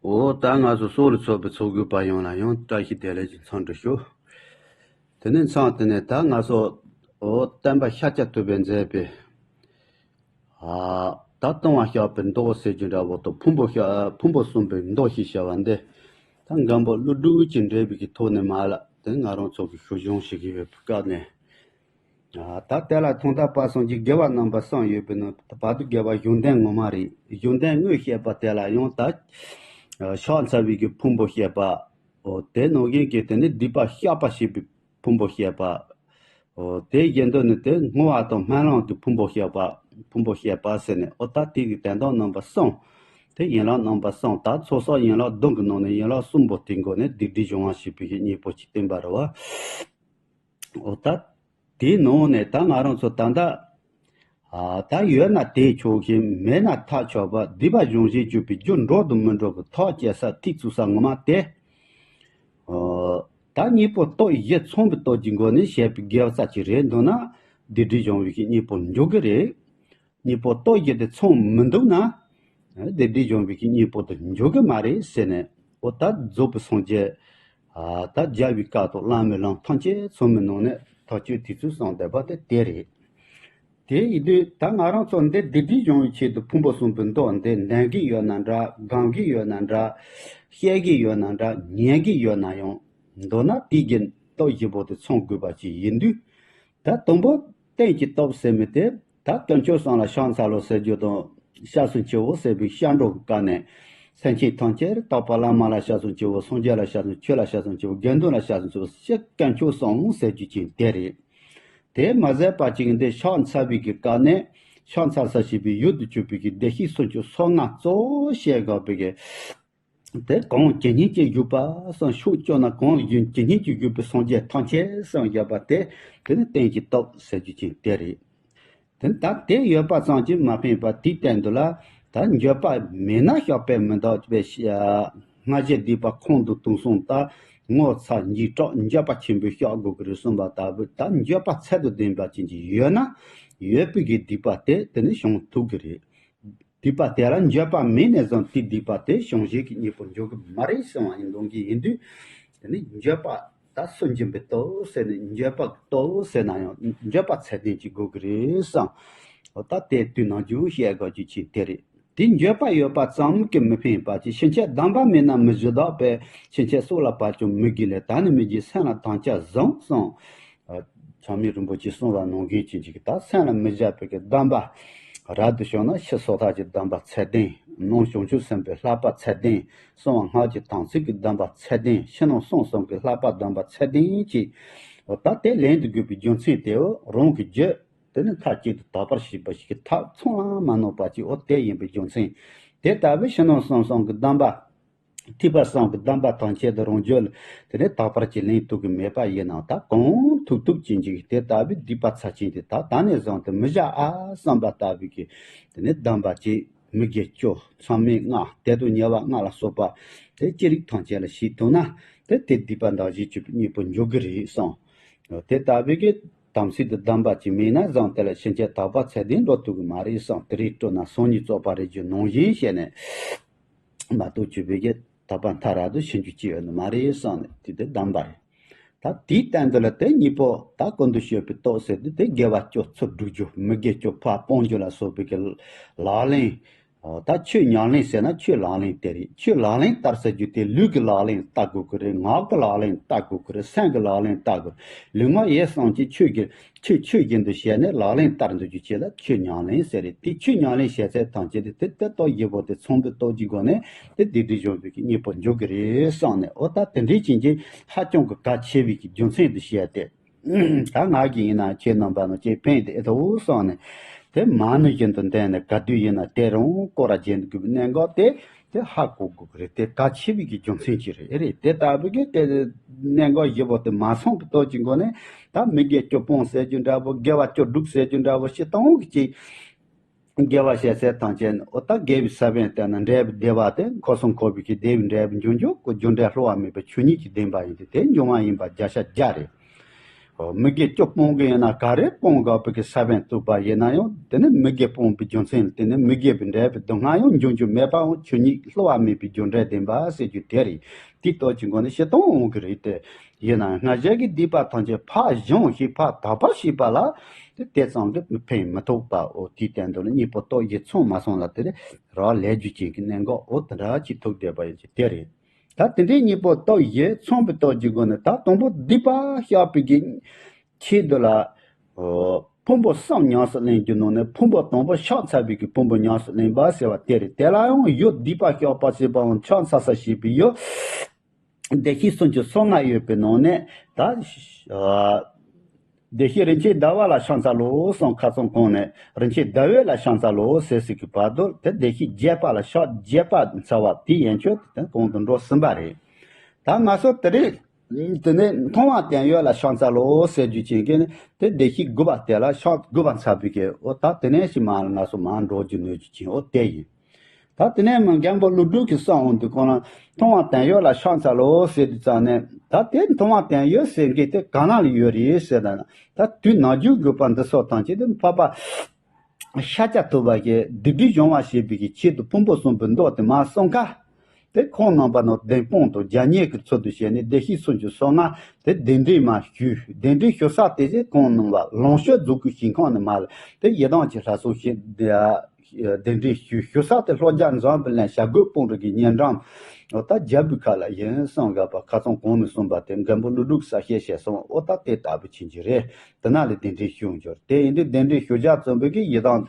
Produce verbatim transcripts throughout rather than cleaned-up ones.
འོ་ད་ང་ཚོ་སོག་ལ་ཚོགས་པའི་ཚོགས་དགོས་པ་ཡོངས་ལ་ཡང་བཀྲ་ཤིས་བདེ་ལེགས་ཀྱི་འཚམས་འདྲི་ཞུ། དེ་ནས་མཚམས་དེ་ནས་ད་ང་ཚོ་འོ་བསྟན་པ་ཤཱཀྱ་ཐུབ་པས་མཛད་པའི་ཨ་ད་ལྟུང་བ་བཤགས་པའི་མདོ་ཟེར་རྒྱུ་འདྲ་བོ་དང་ཕུང་པོ་བཤགས་ཕུང་པོ་གསུམ་པའི་མདོ་ཞེས་བྱ་བ་འདི་ད་འགན་པོ་ཀླུ་སྒྲུབ་ཀྱི་འགྲེལ་པའི་གི་ཐོག་ནས་མ་ལ་དེ་ང་རང་ཚོ་གི་ཞུ་སྦྱོང་བྱེད་ཀྱི་ཡོད་པའི་སྐབས་ནས། ཨ་ད་དེ་ལ་ཐོག་མཐའ་བར་གསུམ་གྱི་དགེ་བ་རྣམ་པ་གསུམ་ཡོད་པའི་ནང་བར་དུ་དགེ་བ་གཞུང་དོན་ངོ་མ་རེད། གཞུང་དོན་དངོས་བཤད་པ་དེ་ལ་ཡང་ད་ཕྱག་འཚལ་བའི་གི་ཕུང་པོ་བཤད་པ། འོ་དེ་ནང་བཞིན་གྱི་དེ་ནི་སྡིག་པ་བཤགས་པ་བྱེད་པའི་ཕུང་པོ་བཤད་པ། འོ་དེ་བཞིན་དུ་ནི་དེ་བསྔོ་བ་དང་སྨོན་ལམ་གྱི་ཕུང་པོ་བཤད་པ། ཕུང་པོ་བཤད་པ་ཟེར་ནས་འོ་ད་དེ་གི་དོན་དག་རྣམ་པ་གསུམ། དེ་ཡན་ལག་རྣམ་པ་གསུམ་ད་ཚོགས་བསགས་ཡན་ལག་བདུན་གྱི་ནང་ནས་ཡན་ལག་གསུམ་པོ་དེའི་སྒོ་ནས་སྡིག་སྒྲིབ་སྦྱོང་བ་བྱེད་པའི་གི་གཉེན་པོ་ཅིག་བསྟན་པ་རེད་བ། འོ་ད། དེའི་ནང་ནས་ད་ང་རང་ཚོ་ད་ལྟ། ཨ་ད་ཡོད་ན་དེས་ཆོག་ཅིང་མེད་ན་ཐབས་ཆོག་པ་སྡིག་པ་སྦྱོང་བྱེད་གྱུར་པའི་རྒྱུ་འགྲོ་དང་མི་འགྲོ་གི་ཐག་བཅད་ས་ཐིག་བཙུགས་ས་ངོ་མ་དེ། ཨ་ད་གཉེན་པོ་སྟོབས་བཞི་ཚང་བའི་སྟོབས་ཀྱི་སྒོ་ནས་བྱས་པའི་དགེ་བ་ཅིག་རེད་འདུག་ན་སྡིག་སྒྲིབ་སྦྱོང་བའི་གི་གཉེན་པོ་འགྱུར་གི་རེད། གཉེན་པོ་སྟོབས་བཞི་དེ་ཚང་མི་འདུག་ན། སྡིག་སྒྲིབ་སྦྱོང་བའི་གི་གཉེན་པོ་དེ་འགྱུར་གི་མ་རེད་ཟེར་ནས། འོ་ད་རྫོགས་པའི་སངས་རྒྱས། ཨ་ད་རྒྱལ་བའི་བཀའ་དང་བླ་མའི་ལམ་ཐམས་ཅད་ཚང་མའི་ནང་ནས་ཐག་གཅོད་དེ་ཚོ་གསུངས་བསྡད་པ་དེ་དེ་རེད། དེ་ཡིན་དུས་ད་ང་རང་ཚོ་འདི་སྡིག་སྒྲིབ་སྦྱོང་བའི་ཆེད་དུ་ཕུང་པོ་གསུམ་པའི་མདོ་འདི་འདོན་གི་ཡོད་ན་འདྲ་སྒོམ་གི་ཡོད་ན་འདྲ། བཤད་གི་ཡོད་ན་འདྲ་ཉན་གི་ཡོད་ན་ཡང་། མདོར་ན་དེའི་གི་སྟོབས་བཞི་པོ་དེ་ཚང་དགོས་པ་ཅིག་ཡིན་དུས། ད་དང་པོ་རྟེན་གྱི་སྟོབས་ཟེར་མི་དེ་ད་དཀོན་མཆོག་གསུམ་ལ་ཕྱག་འཚལ་ལོ་ཟེར་རྒྱུ་དང་སྐྱབས་སུ་མཆིའོ་ཟེར་བའི་སྐྱབས་འགྲོ་གི་སྐབས་ནས་སེམས་ཅན་ཐམས་ཅད་རྟག་པ་བླ་མ་ལ་སྐྱབས་སུ་མཆིའོ། སངས་རྒྱས་ལ་སྐྱབས་སུ་མཆིའོ། ཆོས་ལ་སྐྱབས་སུ་མཆིའོ། དགེ་འདུན་ལ་སྐྱབས་སུ་མཆིའོ་ཞེས་དཀོན་མཆོག་གསུམ་ཟེར་རྒྱུ་ཅིག་དེ་རེད། དེ་མ་ཟད་པ་ཅིག་འདི་ཕྱག་འཚལ་བའི་གི་སྐབས་ནས་ཕྱག་འཚལ་ས་ཞེས་པའི་ཡུལ་དུ་གྱུར་པའི་གི་བདེ་གཤེགས་སུམ་ཅུ་སོ་ལྔ་གཙོ་བོ་བཤད་དགོས་པའི་གི་དེ་གང་ཇི་སྙེད་ཅིག་བཞུགས་པ་གསུམ་ཕྱོགས་བཅུ་ན་གང་ལ་ཇི་སྙེད་ཅིག་བཞུགས་པའི་སངས་རྒྱས་ཐམས་ཅད་གསུམ་བཞག་པ་དེ་དེ་ནི་རྟེན་གྱི་སྟོབས་ཟེར་རྒྱུ་ཅིག་དེ་རེད། དེ་ནི་ད་དེ་ཡོད་པ་ཙམ་གྱིས་མ་ཕན་པ་དེའི་སྟེང་དུ་ལ་ད་འགྱོད་པ་མེད་ན་བཤགས་པས་མི་འདག་པའི་སྔ་ཕྱི་སྡིག་པ་ཁོང་དུ་དུང་སོང་ལྟར་ངོ་ཚ་འཇིགས་སྐྲག་འགྱོད་པ་ཆེན་པོས་བཤགས་དགོས་ཀྱི་རེད་གསུངས་པ་ལྟ་བུ་ད་འགྱོད་པ་ཚད་དང་ལྡན་པ་ཅན་གྱི་ཡོད་ན་ཡོད་པའི་གི་སྡིག་པ་དེ་དེ་ནི་བྱང་ཐུབ་ཀྱི་རེད། སྡིག་པ་དེ་ལ་འགྱོད་པ་མེད་ནས་བཟུང་སྟེ་སྡིག་པ་དེ་བྱང་བྱེད་ཀྱི་གཉེན་པོ་འཇོག་གི་མ་རེད་གསུང་བ་ཡིན་འདོན་གྱི་ཡིན་དུས། དེ་ནི་འགྱོད་པ་ད་སུན་འབྱིན་པའི་སྟོབས་ཟེར་ནས་འགྱོད་པ་གི་སྟོབས་ཟེར་ན་ཡང་འགྱོད་པ་ཚད་ལྡན་གྱི་དགོས་ཀྱི་རེད་བསམ། འོ་ད་དེ་དུས་ནང་རྒྱུན་བཤད་དགོས་རྒྱུ་ཅིག་དེ་རེད། དེ་འགྱོད་པ་ཡོད་པ་ཙམ་གྱིས་མི་ཕན་པ་ཅིག་ཕྱིན་ཆད་སྡོམ་པ་མེད་ན་མི་བཞུ་དག་པས་ཕྱིན་ཆད་སྲོག་ལ་བབ་ཀྱང་མི་དགེ་ལས་ད་ནི་མི་དགེ་སེམས་ལ་དམ་བཅའ་བཟུང་གསུངས། ཨ། ཚང་མས་རིན་པོ་ཆེས་གསུངས་པ་ནང་བཞིན་བྱེད་ཅིག་ད་སེམས་ལ་མི་བཞག་པའི་གི་སྡོམ་པ། རབ་ཏུ་བྱུང་ན་ཕྱི་སོ་ཐར་གྱི་སྡོམ་པ་ཚད་ལྡན། ནང་བྱང་ཆུབ་སེམས་དཔའི་བསླབ་པ་ཚད་ལྡན། གསང་བ་སྔགས་ཀྱི་དམ་ཚིག་གི་སྡོམ་པ་ཚད་ལྡན། ཕྱི་ནང་གསང་གསུམ་གྱི་བསླབ་པ་སྡོམ་པ་ཚད་ལྡན་བྱེད། འོ་ད་དེ་ལེན་དུ་དགོས་པའི་རྒྱུ་མཚན་དེའོ་རང་གི་རྒྱུད་དེ་ནི་མཐར་གཅིག་ཏུ་དག་པར་བྱེད་པ་ཞིག་གི་ཐབས་ཚང་ལ་མ་ནོར་པ་ཅིག་འོ་དེ་ཡིན་པའི་རྒྱུ་མཚན། དེ་ལྟ་བུའི་ཕྱི་ནང་གསང་གསུམ་གྱི་སྡོམ་པ། ཐེག་པ་གསུམ་གྱི་སྡོམ་པ་ཐམས་ཅད་དུ་རང་རྒྱུད་ལ་དེ་ནས་དག་པར་གྱི་ལེན་ཐུབ་ཀྱི་མེད་པ་ཡིན་ནའང་ད་གང་ཐུབ་ཐུབ་ཅན་གྱི་དེ་ལྟ་བུའི་སྡིག་པ་ཚབས་ཆེན་དེ་ད་ད་ནས་བཟུང་སྟེ་མི་བཞག་ཨ་བསམ་པ་ལྟ་བུའི་གི་དེ་ནས་སྡོམ་པ་གཅིག་མི་དགེ་བཅུ་མཚམས་མེད་ལྔ་དད་དང་ཉེ་བ་ལྔ་ལ་སོགས་པ་དེ་ཅི་རིགས་ཐམས་ཅད་ལ་བྱེད་ཐུབ་ན་དེ་དེ་སྡིག་པ་འདག་བྱེད་གྱུར་པའི་གཉེན་པོ་འཇོག་གི་རེད་གསུངས། དེ་ལྟ་བུའི་གི་དམ་ཚིག་ཏུ་སྡོམ་པ་ཅིག་མེད་ན་བཟང་དེ་ལ་ཕྱིན་ཆད་དག་པ་ཚད་ལྡན་འགྲོ་ཐུབ་ཀྱི་མ་རེད་བསམ། དེ་རིགས་སྤྲོ་ན་སང་ཉིན་རྫོགས་པ་རེད་རྒྱུ་ནང་བཞིན་བྱས་ནས་མ་གཏོགས་ཆོས་པའི་གི་དག་པ་མཐའ་རབ་ཏུ་ཕྱིན་རྒྱུ་ཅི་ཡོད་ནི་མ་རེད་བསམ་ནས་དེ་དེ་སྡོམ་པ་རེད། ད་དེའི་སྟེང་དུ་ལ་དེ་གཉིས་པོ་ད་གོང་དུ་བཤད་པའི་རྟོགས་ཟེར་དུས་དེ་དགེ་བ་བཅུ་ཚུར་སྒྲུབ་རྒྱུ་མི་དགེ་བཅུ་ཕར་སྤོང་རྒྱུ་ལ་སོགས་པའི་གི་ལག་ལེན། ད་ཆོས་ཉམས་ལེན་ཟེར་ན་ཆོས་ལག་ལེན་དེ་རེད། ཆོས་ལག་ལེན་བསྟར་ཟེར་རྒྱུ་དེ་ལུས་ཀྱི་ལག་ལེན་བསྟར་དགོས་ཀྱི་རེད། ངག་གི་ལག་ལེན་བསྟར་དགོས་ཀྱི་རེད། སེམས་ཀྱི་ལག་ལེན་བསྟར་དགོས། ལུས་ངག་ཡིད་གསུམ་གྱི་ཆོས་ཀྱི་ཆོས་ཆོས་བཞིན་དུ་བྱས་ནས་ལག་ལེན་བསྟར་འདོད་རྒྱུ་ཆེ་ལ་ཆོས་ཉམས་ལེན་ཟེར་རེད། དེ་ཆོས་ཉམས་ལེན་བྱས་ཚད་ཐམས་ཅད་དེ་དེ་ལྟ་རྟོག་བཞི་པོ་དེ་ཚང་དུ་རྟོགས་ཀྱི་སྒོ་ནས་དེ་བདེ་སྡུག་སྦྱོང་བའི་གི་གཉེན་པོ་འཇོག་གི་རེད་བསམ་ནས། འོ་ད་དེ་འདྲའི་ཅན་གྱི་ཧ་ཅང་གི་གལ་ཆེ་བའི་གི་རྒྱུ་མཚན་དུ་བཤད་དེ། ད་ང་གིས་ཡིན་ན་ཁྱེད་རྣམ་པ་ནང་ཁྱེད་ཕན་བདེ་ཐོག་བསམ་ནས་དེ་མ་ཎི་བཞིན་དུ་འདོན་ནས་ག་དུས་ཡིན་ན་དེ་རང་སྐོར་ར་བྱེད་དགོས་པའི་གནད་འགག་དེ་དེ་ཧ་གོ་དགོས་ཀྱི་རེད། དེ་གལ་ཆེ་བའི་གི་རྒྱུ་མཚན་ཅིག་རེད། ཨེ་རེད། དེ་ལྟ་བུའི་གི་དེ་གནད་འགག་བཞི་པོ་དེ་མ་ཚང་གི་སྟོབས་ཀྱི་སྒོ་ནས་ད་མི་དགེ་བཅུ་སྤོང་ཟེར་རྒྱུ་འདྲ་པོ་དགེ་བ་བཅུ་སྒྲུབ་ཟེར་རྒྱུ་འདྲ་པོ་ཞིག་གཏོང་གི་ཅིག་དགེ་བ་བྱས་ཚད་ཐམས་ཅད་ནི་འོ་ད་དགེ་བའི་ས་བོན་བསྟེན་ན་འབྲས་བུ་བདེ་བ་སྟེ་འཁོར་གསུམ་འཁོར་བའི་གི་བདེ་བའི་འབྲས་བུ་འབྱུང་འགྱུར་ཀོ་རྒྱུ་འབྲས་བསླུ་བ་མེད་པའི་ཆོས་ཉིད་ཀྱི་བདེན་པ་ཡིན་ཏེ་དེ་འབྱུང་བ་ཡིན་པ་བརྒྱ་ཆ་བརྒྱ་རེད། མི་དགེ་བཅུ་སྤོང་གི་ཡིན་ན་ག་རེ་སྤོང་དགོས་པའི་གི་ས་བོན་བཙུགས་པ་ཡིན་ན་ཡང་དེ་ནི་མི་དགེ་སྤོང་བའི་རྒྱུ་མཚན་དེ་ནི་མི་དགེ་བའི་འབྲས་བུ་སྡུག་བསྔལ་ཡང་འབྱུང་རྒྱུ་མེད་པའང་ཆོས་ཉིད་བསླུ་བ་མེད་པའི་རྒྱུ་འབྲས་བདེན་པ་ཟེར་རྒྱུ་དེ་རེད། དེའི་སྟོབས་ཀྱི་སྒོ་ནས་ཤི་སྟོང་འོང་གི་རེད་དེ། ཡིན་ནའང་སྔར་བྱས་ཀྱི་སྡིག་པ་ཐམས་ཅད་ཕར་སྦྱོང་ཞིང་ཕར་དག་པར་བྱེད་པ་ལ་དེ་དེ་ཙམ་གྱིས་ཕན་མི་ཐོགས་པའོ། དེའི་སྟེང་དུ་ནི་གཉིས་པོ་སྟོབས་བཞི་ཚང་མ་སོང་ལ་དེ་རེད་ར་ལས་རྒྱུ་ཅན་གྱི་གནད་འགག་འོ་དེ་འདྲ་ཅིག་ཐུག་བསྡད་པ་ཡིན་གྱི་དེ་རེད། ད་དེ་འདྲའི་གཉིས་པོ་སྟོབས་བཞི་ཚང་བའི་སྟོབས་ཀྱི་སྒོ་ནས་ད་དང་པོ་སྡིག་པ་བཤགས་པའི་གི་ཆེད་དུ་ལ། ཨོ། ཕུང་པོ་གསུམ་ཉམས་སུ་ལེན་རྒྱུ་ནང་ནས་ཕུང་པོ་དང་པོ་བཤགས་ཚར་བའི་གི་ཕུང་པོ་ཉམས་སུ་ལེན་པ་ཟེར་བ་དེ་རེད། དེ་ལ་ཡང་ཡུལ་སྡིག་པ་བཤགས་པ་ཟེར་བའང་བཤགས་ཚར་ས་ཞེས་པའི་ཡུལ། བདེ་གཤེགས་སུམ་ཅུ་སོ་ལྔ་ཡོད་པའི་ནང་ནས་ད། ཨ། བདེ་གཤེགས་རིན་ཆེན་ཟླ་བ་ལ་བཤགས་ཚར་ལོ་གསུངས། ཁ་སང་གོང་ནས་རིན་ཆེན་ཟླ་འོད་ལ་བཤགས་ཚར་ལོ་ཟེར་སྲིད་ཀྱི་བར་དུ་དེ་བདེ་གཤེགས་བརྒྱད་པ་ལ་བཤགས། བརྒྱད་པ་ཚར་བ་དེ་ཡན་ཆོད་དེ་གོང་དུ་འགྲོ་ཟིན་པ་རེད། ད་ང་ཚོ་དེ་རིང་དེ་ནས་མཐོང་བ་དོན་ཡོད་ལ་བཤགས་ཚར་ལོ་ཟེར་རྒྱུ་ཅན་གྱི་ནི་དེ་བདེ་གཤེགས་དགུ་པ་དེ་ལ་བཤགས། དགུ་པ་ཚར་བའི་གི་འོ་ད་དེ་ནས་ཞིག་མ་ང་ཚོ་མར་འགྲོ་རྒྱུ་ནོར་རྒྱུ་ཅན་འོ་དེ་ཡིན། ད་དེ་ནས་མ་མགོན་པོ་ཀླུ་སྒྲུབ་ཀྱི་གསུང་འོང་དུས་གང་ལ་མཐོང་བ་དོན་ཡོད་ལ་བཤགས་ཚར་ལོ་ཟེར་དུས་ཙང་ནས་ད་དེ་མཐོང་བ་དོན་ཡོད་ཟེར་མཁན་དེ་ག་ན་ལ་ཡོད་རེད་ཟེར་ན། ད་དུས་ནམ་རྒྱུན་དགོས་པ་འདི་སོགས་དང་བཅས་ཏེ་འཕགས་པ་ཤཱཀྱ་ཐུབ་པ་གིས་སྡིག་སྒྲིབ་སྦྱོང་བ་བྱེད་པའི་གི་ཆེད་དུ་ཕུང་པོ་གསུམ་པོའི་མདོ་དེ་མར་གསུངས་ཁ། དེ་ཁོང་རྣམ་པ་རྣམས་བདེན་དཔང་དང་རྒྱ་སྙན་གྱི་ཚུལ་དུ་བྱས་ནས་བདེ་གཤེགས་སུམ་ཅུ་སོ་ལྔ་དེ་གདན་འདྲེན་མ་ཞུས། གདན་འདྲེན་ཞུ་ས་དེ་ཚེ་ཁོང་རྣམ་པ་ལོངས་སྤྱོད་རྫོགས་སྐུའི་ཞིང་ཁམས་ནས་མར་དེ་ཡི་དམ་གྱི་ལྷ་ཚོགས་ཞིག་གདན་འདྲེན་ཞུས། ཞུ་ས་དེ་ལྷོ་རྒྱ་འཛམ་བུ་གླིང་བྱ་རྒོད་སྤུན་རིགས་ཀྱི་ཉེ་འགྲམ་འོ་ད་རྒྱལ་པོའི་ཁབ་ལ་ཡིན་གསུངས། འཕགས་པ་ཁ་སང་གོང་ནས་གསུངས་པ་དེ་མགོན་པོ་ཀླུ་སྒྲུབ་གསལ་བཤད་བྱས་སོང་། འོ་ད་དེ་ལྟ་བུ་ཕྱིན་གྱི་རེད། དེ་ན་ལས་གདན་འདྲེན་ཞུ་འབྱོར། དེ་ཡིན་དུས་གདན་འདྲེན་ཞུ་བྱ་བརྩོན་པོ་གི་ཡི་དམ་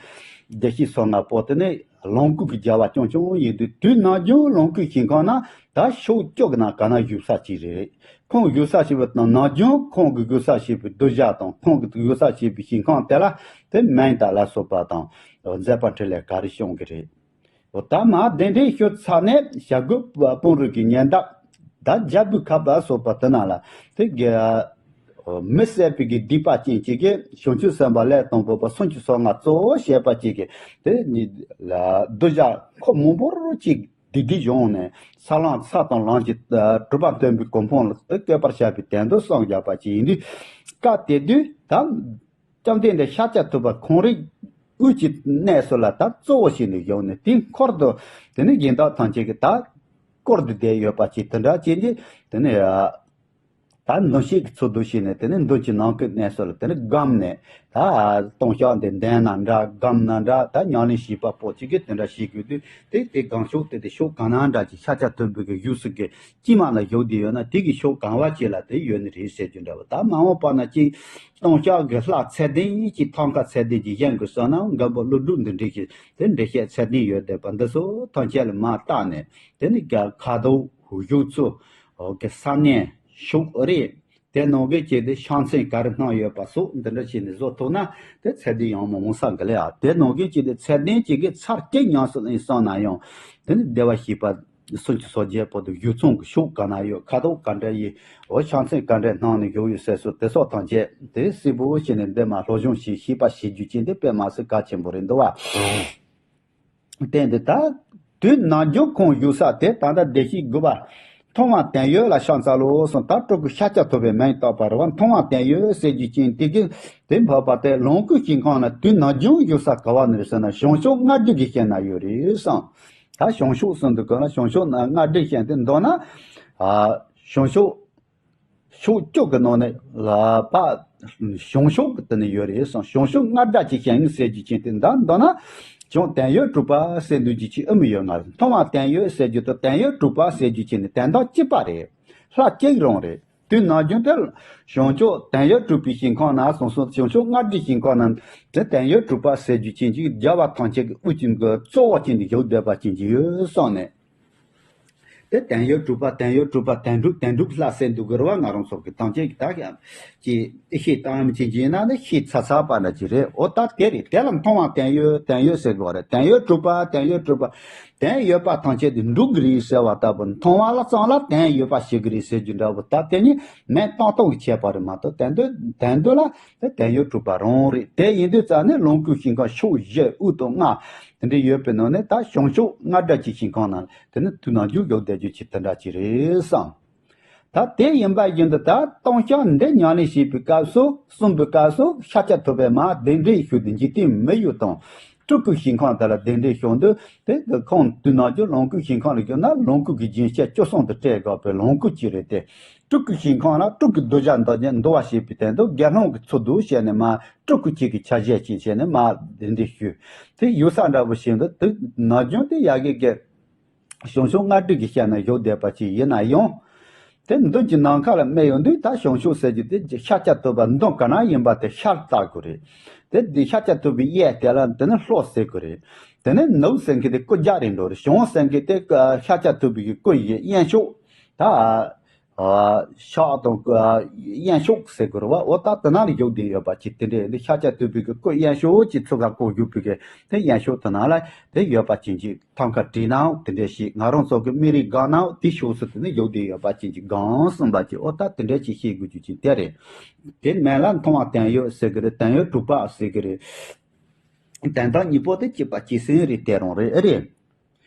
བདེ་གཤེགས་སོ་ལྔ་པོ་དེ་ནི་ལོངས་སྐུ་གི་རྒྱལ་བ་རྐྱང་རྐྱང་ཡིན་དུས་དུས་ནམ་རྒྱུན་ལོངས་སྐུའི་ཞིང་ཁམས་ན་ད་ཕྱོགས་བཅུ་གི་ནང་ག་ན་བཞུགས་ས་ཅིག་རེད། ཁོང་བཞུགས་ས་ཞེས་པ་དང་ནམ་རྒྱུན་ཁོང་གི་བཞུགས་ས་ཞེས་པའི་གདུལ་བྱ་དང་ཁོང་གི་བཞུགས་ས་ཞེས་པའི་ཞིང་ཁམས་དེ་ལ་དེ་མིང་དང་ལ་སོགས་པ་དང་མཛད་པ་འཕྲིན་ལས་ག་རེ་བྱུང་གི་རེད། འོ་ད་མར་གདན་འདྲེན་ཞུ་ཚར་ནས་བྱ་རྒོད་སྤུན་རིགས་ཀྱི་ཉེ་འདབས་ད་རྒྱལ་པོའི་ཁབ་ལ་སོགས་པ་དེ་ན་ལ་དེ་གི་མི་བསད་པའི་གི་སྡིག་པ་ཅན་གཅིག་གིས་བྱང་ཆུབ་སེམས་དཔའ་ལས་དང་པོ་པ་སུམ་ཅུ་སོ་ལྔ་གཙོ་བོ་བྱས་པ་གཅིག་གིས་དེ་ནི་ལ་གདུལ་བྱ་ཁོ་མང་པོར་གཅིག་སྡིག་སྒྲིབ་སྦྱོང་ནས་ས་ལམ་ས་དང་ལམ་གྱི་གྲུབ་པ་སྟོན་པའི་གོ་འཕང་ལ་བཀོད་པར་བྱ་བའི་དོན་དུ་གསུངས་བཞག་པ་ཅིག་ཡིན་དུས་སྐབས་དེ་དུས་ད། བཅོམ་ལྡན་འདས་ཤཱཀྱ་ཐུབ་པ་ཁོང་རང་དབུས་ཀྱི་གནས་སུ་ལ་ད་གཙོ་བོ་བྱས་ནས་བཞུགས་ནས་དེའི་འཁོར་དུ་དེ་ནི་གཞན་དག་ཐམས་ཅད་ཀྱིས་ད་བསྐོར་ཏེ་བསྡད་ཡོད་པ་ཅིག་དེ་འདྲ་བྱས་ནས་དེ་ནི་ད་མདུན་བསྐྱེད་ཀྱི་ཚུལ་དུ་བྱས་ནས་དེ་ནི་མདུན་གྱི་ནམ་མཁའི་གནས་སུ་ལ་དེ་ནི་བསྒོམས་ནས་ད་ལྟུང་བཤགས་འདི་འདོན་ན་འདྲ་བསྒོམས་ན་འདྲ་ད་ཉམས་ལེན་བྱེད་པ་པོ་ཅིག་གིས་དེ་འདྲ་བྱེད་དགོས་དུས་དེ་དེ་གང་ཕྱོགས་དེ་དེ་ཕྱོགས་གང་ན་འདྲ་ཅིག་ཤཱཀྱ་ཐུབ་པའི་གི་བཞུགས་སུ་གི་དཀྱིལ་མ་ལ་བཞུགས་བསྡད་ཡོད་ན་དེ་གི་ཕྱོགས་གང་བ་ཅིག་ལ་དེ་ཡོད་ནི་རེད་ཟེར་རྒྱུ་འདྲ་བ། ད་མ་འོངས་པ་ན་ཅིག་ལྟུང་བཤགས་ཀྱི་ལྷ་ཚད་ལྡན་ཅིག་ཐང་ཀ་ཚད་ལྡན་ཅིག་བཞེངས་དགོས་བསམ་ན་མགོན་པོ་ཀླུ་སྒྲུབ་འདི་འདྲ་ཞིག་དེ་འགྲེལ་བཤད་ཚད་ལྡན་ཡོད་བསྡད་པ་འདི་ཚོ་ཐམས་ཅད་ལ་མར་བལྟས་ནས་དེ་ནི་ཀྱང་ཁ་དོག་བཞུགས་ཚུལ་གྱི་ས་གནས་ཕྱོགས་རིས་དེ་ནང་གི་ཅིག་དེ་ཕྱག་མཚན་ག་རེ་གནང་ཡོད་པ་སོགས་འདི་འདྲ་བྱས་ནས་བཟོ་ཐུབ་ན་དེ་ཚད་ལྡན་ཡང་མི་འོང་ས་གི་ལ་ཡ། དེ་ནང་གི་ཅིག་དེ་ཚད་ལྡན་ཅིག་གི་ཚར་གཅིག་ཉམས་སུ་ལེན་བསམ་ན་ཡང་དེ་ནི་བདེ་བར་གཤེགས་པ། སུམ་ཅུ་སོ་བརྒྱད་པོ་དེ་བཞུགས་ཚང་གི་ཕྱོགས་ག་ན་ཡོད། ཁ་དོག་ག་འདྲ་ཡིན། འོ་ཕྱག་མཚན་ག་འདྲ་གནང་ནས་བཞུགས་ཡོད་ཟེར་སོགས་དེ་སོགས་ཐམས་ཅད་དེ་གསལ་པོ་བྱས་ནས་འདི་མ་སློབ་སྦྱོང་བྱེད་ཤེས་པ་བྱེད་རྒྱུ་ཅན་དེ་དཔེ་མ་སྲིད་གལ་ཆེན་པོ་རེད་འདུག་བ། བརྟེན་ཏེ་ད་དུས་ནམ་རྒྱུན་ཁོང་བཞུགས་ས་དེ་ད་ལྟ་བདེ་གཤེགས་དགུ་པ་མཐོང་བ་དོན་ཡོད་ལ་ཕྱག་འཚལ་ལོ་གསུངས། ད་སྤྲུལ་སྐུ་ཤཱཀྱ་ཐུབ་པའི་མིང་བཏགས་པ་རེད་བ། མཐོང་བ་དོན་ཡོད་ཟེར་རྒྱུ་ཅན་དེ་གིས་དེ་འཕགས་པ་དེ་ལོངས་སྐུའི་ཞིང་ཁམས་ན་དུས་ནམ་རྒྱུན་བཞུགས་ས་ག་བ་ནས་རེད་ཟེར་ན་བྱང་ཕྱོགས་སྔ་འགྲོའི་གི་ཞིང་ན་ཡོད་རེད་གསུངས། ད་བྱང་ཕྱོགས་གསུམ་དུ་བཀོད་ན་བྱང་ཕྱོགས་ན་སྔ་འགྲོའི་ཞིང་དེ་མདོར་ན། ཨ། བྱང་ཕྱོགས། ཕྱོགས་བཅུ་གི་ནང་ནས་ལ་པ། བྱང་ཕྱོགས་ཀྱི་དེ་ནས་ཡོད་རེད་གསུངས། བྱང་ཕྱོགས་སྔ་འགྲོའི་ཞིང་ཟེར་རྒྱུ་ཅན་དེ་འདྲ་མདོར་ན། བྱང་དོན་ཡོད་གྲུབ་པ་ཟེར་འདུག་རྒྱུ་ཅིག་ཨེ་མི་ཡོད་ང་རེད། མཐོང་བ་དོན་ཡོད་ཟེར་རྒྱུ་དང་དོན་ཡོད་གྲུབ་པ་ཟེར་རྒྱུ་ཅན་ནི་དོན་དག་གཅིག་པ་རེད། ལྷ་གཅིག་རང་རེད། དུས་ནམ་རྒྱུན་དེ་བྱང་ཕྱོགས་དོན་ཡོད་གྲུབ་པའི་ཞིང་ཁམས་ན་སོང་སོང་བྱང་ཕྱོགས་སྔ་འགྲོའི་ཞིང་ཁམས་ན་དེ་དོན་ཡོད་གྲུབ་པ་ཟེར་རྒྱུ་ཅན་ཅིག་རྒྱལ་བ་ཐམས་ཅད་ཀྱི་དབུ་ཅན་གྱི་གཙོ་བོ་ཅན་དུ་བཞུགས་བསྡད་པ་ཅན་ཅིག་ཡོད་བསམ་ནས། དེ་དོན་ཡོད་གྲུབ་པ་དོན་ཡོད་གྲུབ་པ་དོན་གྲུབ་དོན་གྲུབ་ལྷ་ཟེར་འདུག་གི་རེད་བ། ང་རང་ཚོ་གི་ཐམས་ཅད་ཀྱི་ད་ཀྱི་ཨེ་ཤེས་དང་ཅན་ཅིག་ཡིན་ན་ནི་ཤེས་ཚ་ཚ་པ་འདྲ་ཅིག་རེད། འོ་ད་དེ་རེད། དེ་ལ་མཐོང་བ་དོན་ཡོད་དོན་ཡོད་ཟེར་དགོས་རེད། དོན་ཡོད་གྲུབ་པ་དོན་ཡོད་གྲུབ་པ། དོན་ཡོད་པ་ཐམས་ཅད་དེ་འགྲུབ་གི་རེད་ཟེར་བ་ལྟ་བུ། མཐོང་བ་ལ་ཙམ་ལ་དོན་ཡོད་པ་ཤེས་གི་རེད་ཟེར་རྒྱུ་འདྲ་བོ། ད་དེ་ནི་མིང་བཏགས་སྟངས་ཀྱི་ཁྱད་པར་རེད་མ་གཏོགས་དོན་དུ་དོན་དུ་ལ་དེ་དོན་ཡོད་གྲུབ་པ་རང་རེད། དེ་ཡིན་དུས་ཙང་ནི་ལོངས་སྐུའི་ཞིང་ཁམས་ཕྱོགས་བཞི་དབུས་དང་ལྔ་དེ་འདྲ་ཡོད་པའི་ནང་ནས་ད་བྱང་ཕྱོགས་སྔ་འགྲོའི་ཞིང་ཁམས་ན་དེ་ནི་དུས་ནམ་རྒྱུན་བཞུགས་བསྡད་རྒྱུ་ཅིག་དེ་འདྲ་ཅིག་རེད་བསམ། ད་དེ་ཡིན་པ་བཞིན་དུ་ད་ལྟུང་བཤགས་འདི་ཉམས་ལེན་བྱེད་པའི་སྐབས་སུ་གསུམ་པའི་སྐབས་སུ་ཤཱཀྱ་ཐུབ་པས་མར་གདན་འདྲེན་ཞུས་ཏེ་འཇིག་རྟེན་མི་ཡུལ་དང་སྤྲུལ་སྐུའི་ཞིང་ཁམས་དེ་ལ་གདན་འདྲེན་ཞུ་དུས་དེ་གི་ཁོང་དུས་ནམ་རྒྱུན་ལོངས་སྐུའི་ཞིང་ཁམས་ལ་བཞུགས་ན་ལོངས་སྐུ་གི་རྒྱུན་ཞལ་བཅུ་གསུམ་དུ་སྤྲད་དགོས་པའི་ལོངས་སྐུ་ཅིག་རེད་དེ། སྤྲུལ་སྐུའི་ཞིང་ཁམས་ལ་སྤྲུལ་སྐུའི་གདུལ་བྱ་འདི་ཉིད་འདུལ་བར་བྱེད་པའི་དོན་དུ་དགེ་སློང་གི་ཚུལ་དུ་བྱས་ནས་མར་སྤྲུལ་སྐུ་གཅིག་གི་ཆ་བྱད་ཅིག་བྱས་ནས་མར་གདན་འདྲེན་ཞུས། དེ་ཡུལ་ས་འདྲ་པོ་ཞིག་འདི་དུས་ནམ་རྒྱུན་དེ་ཡ་གི་གི་ཞང་ཞུང་རྔ་སྒྲིག་གི་ཞལ་ནས་བཞུགས་བསྡད་པ་ཅིག་ཡིན་ན་ཡང་། དེ་མདུན་གྱི་ནམ་མཁའ་ལ་སྨད་ཡོང་དུས་ད་ཞང་ཞུང་ཟེར་རྒྱུ་དེ་ཤཱཀྱ་ཐུབ་པ་མདུན་ག་ན་ཡིན་པ་དེ་ཤར་ལྟ་དགོས་རེད། དེ་དེ་ཤཱཀྱ་ཐུབ་པའི་གཡས་དེ་ལ་དེ་ནི་ལྷོ་ཟེར་དགོས་རེད། དེ་ནི་ནུབ་ཟེར་མཁན་དེ་སྐུ་རྒྱག་རེད་འགྲོ་རེད། ཞང་ཟེར་མཁན་དེ་ཤཱཀྱ་ཐུབ་པའི་གི་སྐུ་ཡི་གཡོན་ཕྱོགས། ད་ཕྱག་དང་གཡོན་ཕྱོགས་ཟེར་དགོས་རེད་བ། འོ་ད་དེ་ན་ལ་བཞུགས་བསྡད་ཡོད་པ་ཅིག་དེ་འདྲས་འདི་ཤཱཀྱ་ཐུབ་པའི་གི་སྐུ་གཡོན་ཕྱོགས་ཀྱི་ཚུགས་ཀ་བསྐོར་བཞུགས་པའི་གི་དེ་གཡོན་ཕྱོགས་དེ་ན་ལ་དེ་ཡོད་པ་ཅན་གྱི་ཐང་ཁ་བྲིས་ནའང་དེ་འདྲས་ཞིག་ང་རང་ཚོ་གི་མི་རིགས་སྒང་ནའང་དེ་ཕྱོགས་སུ་དེ་ནི་བཞུགས་བསྡད་ཡོད་པ་ཅན་གྱི་སྒང་གསུངས་པ་ཅིག་འོ་ད་དེ་འདྲས་ཅིག་ཤེས་དགོས་རྒྱུ་ཅིག་དེ་རེད། དེ་མིན་ལ་མཐོང་བ་དོན་ཡོད་ཟེར་གི་རེད། དོན་ཡོད་གྲུབ་པ་ཟེར་གི་རེད། དོན་དག་གཉིས་པོ་དེ་གཅིག་པ་གཅིག་སེམས་རེད། དེ་རང་རེད་ཨེ་རེད།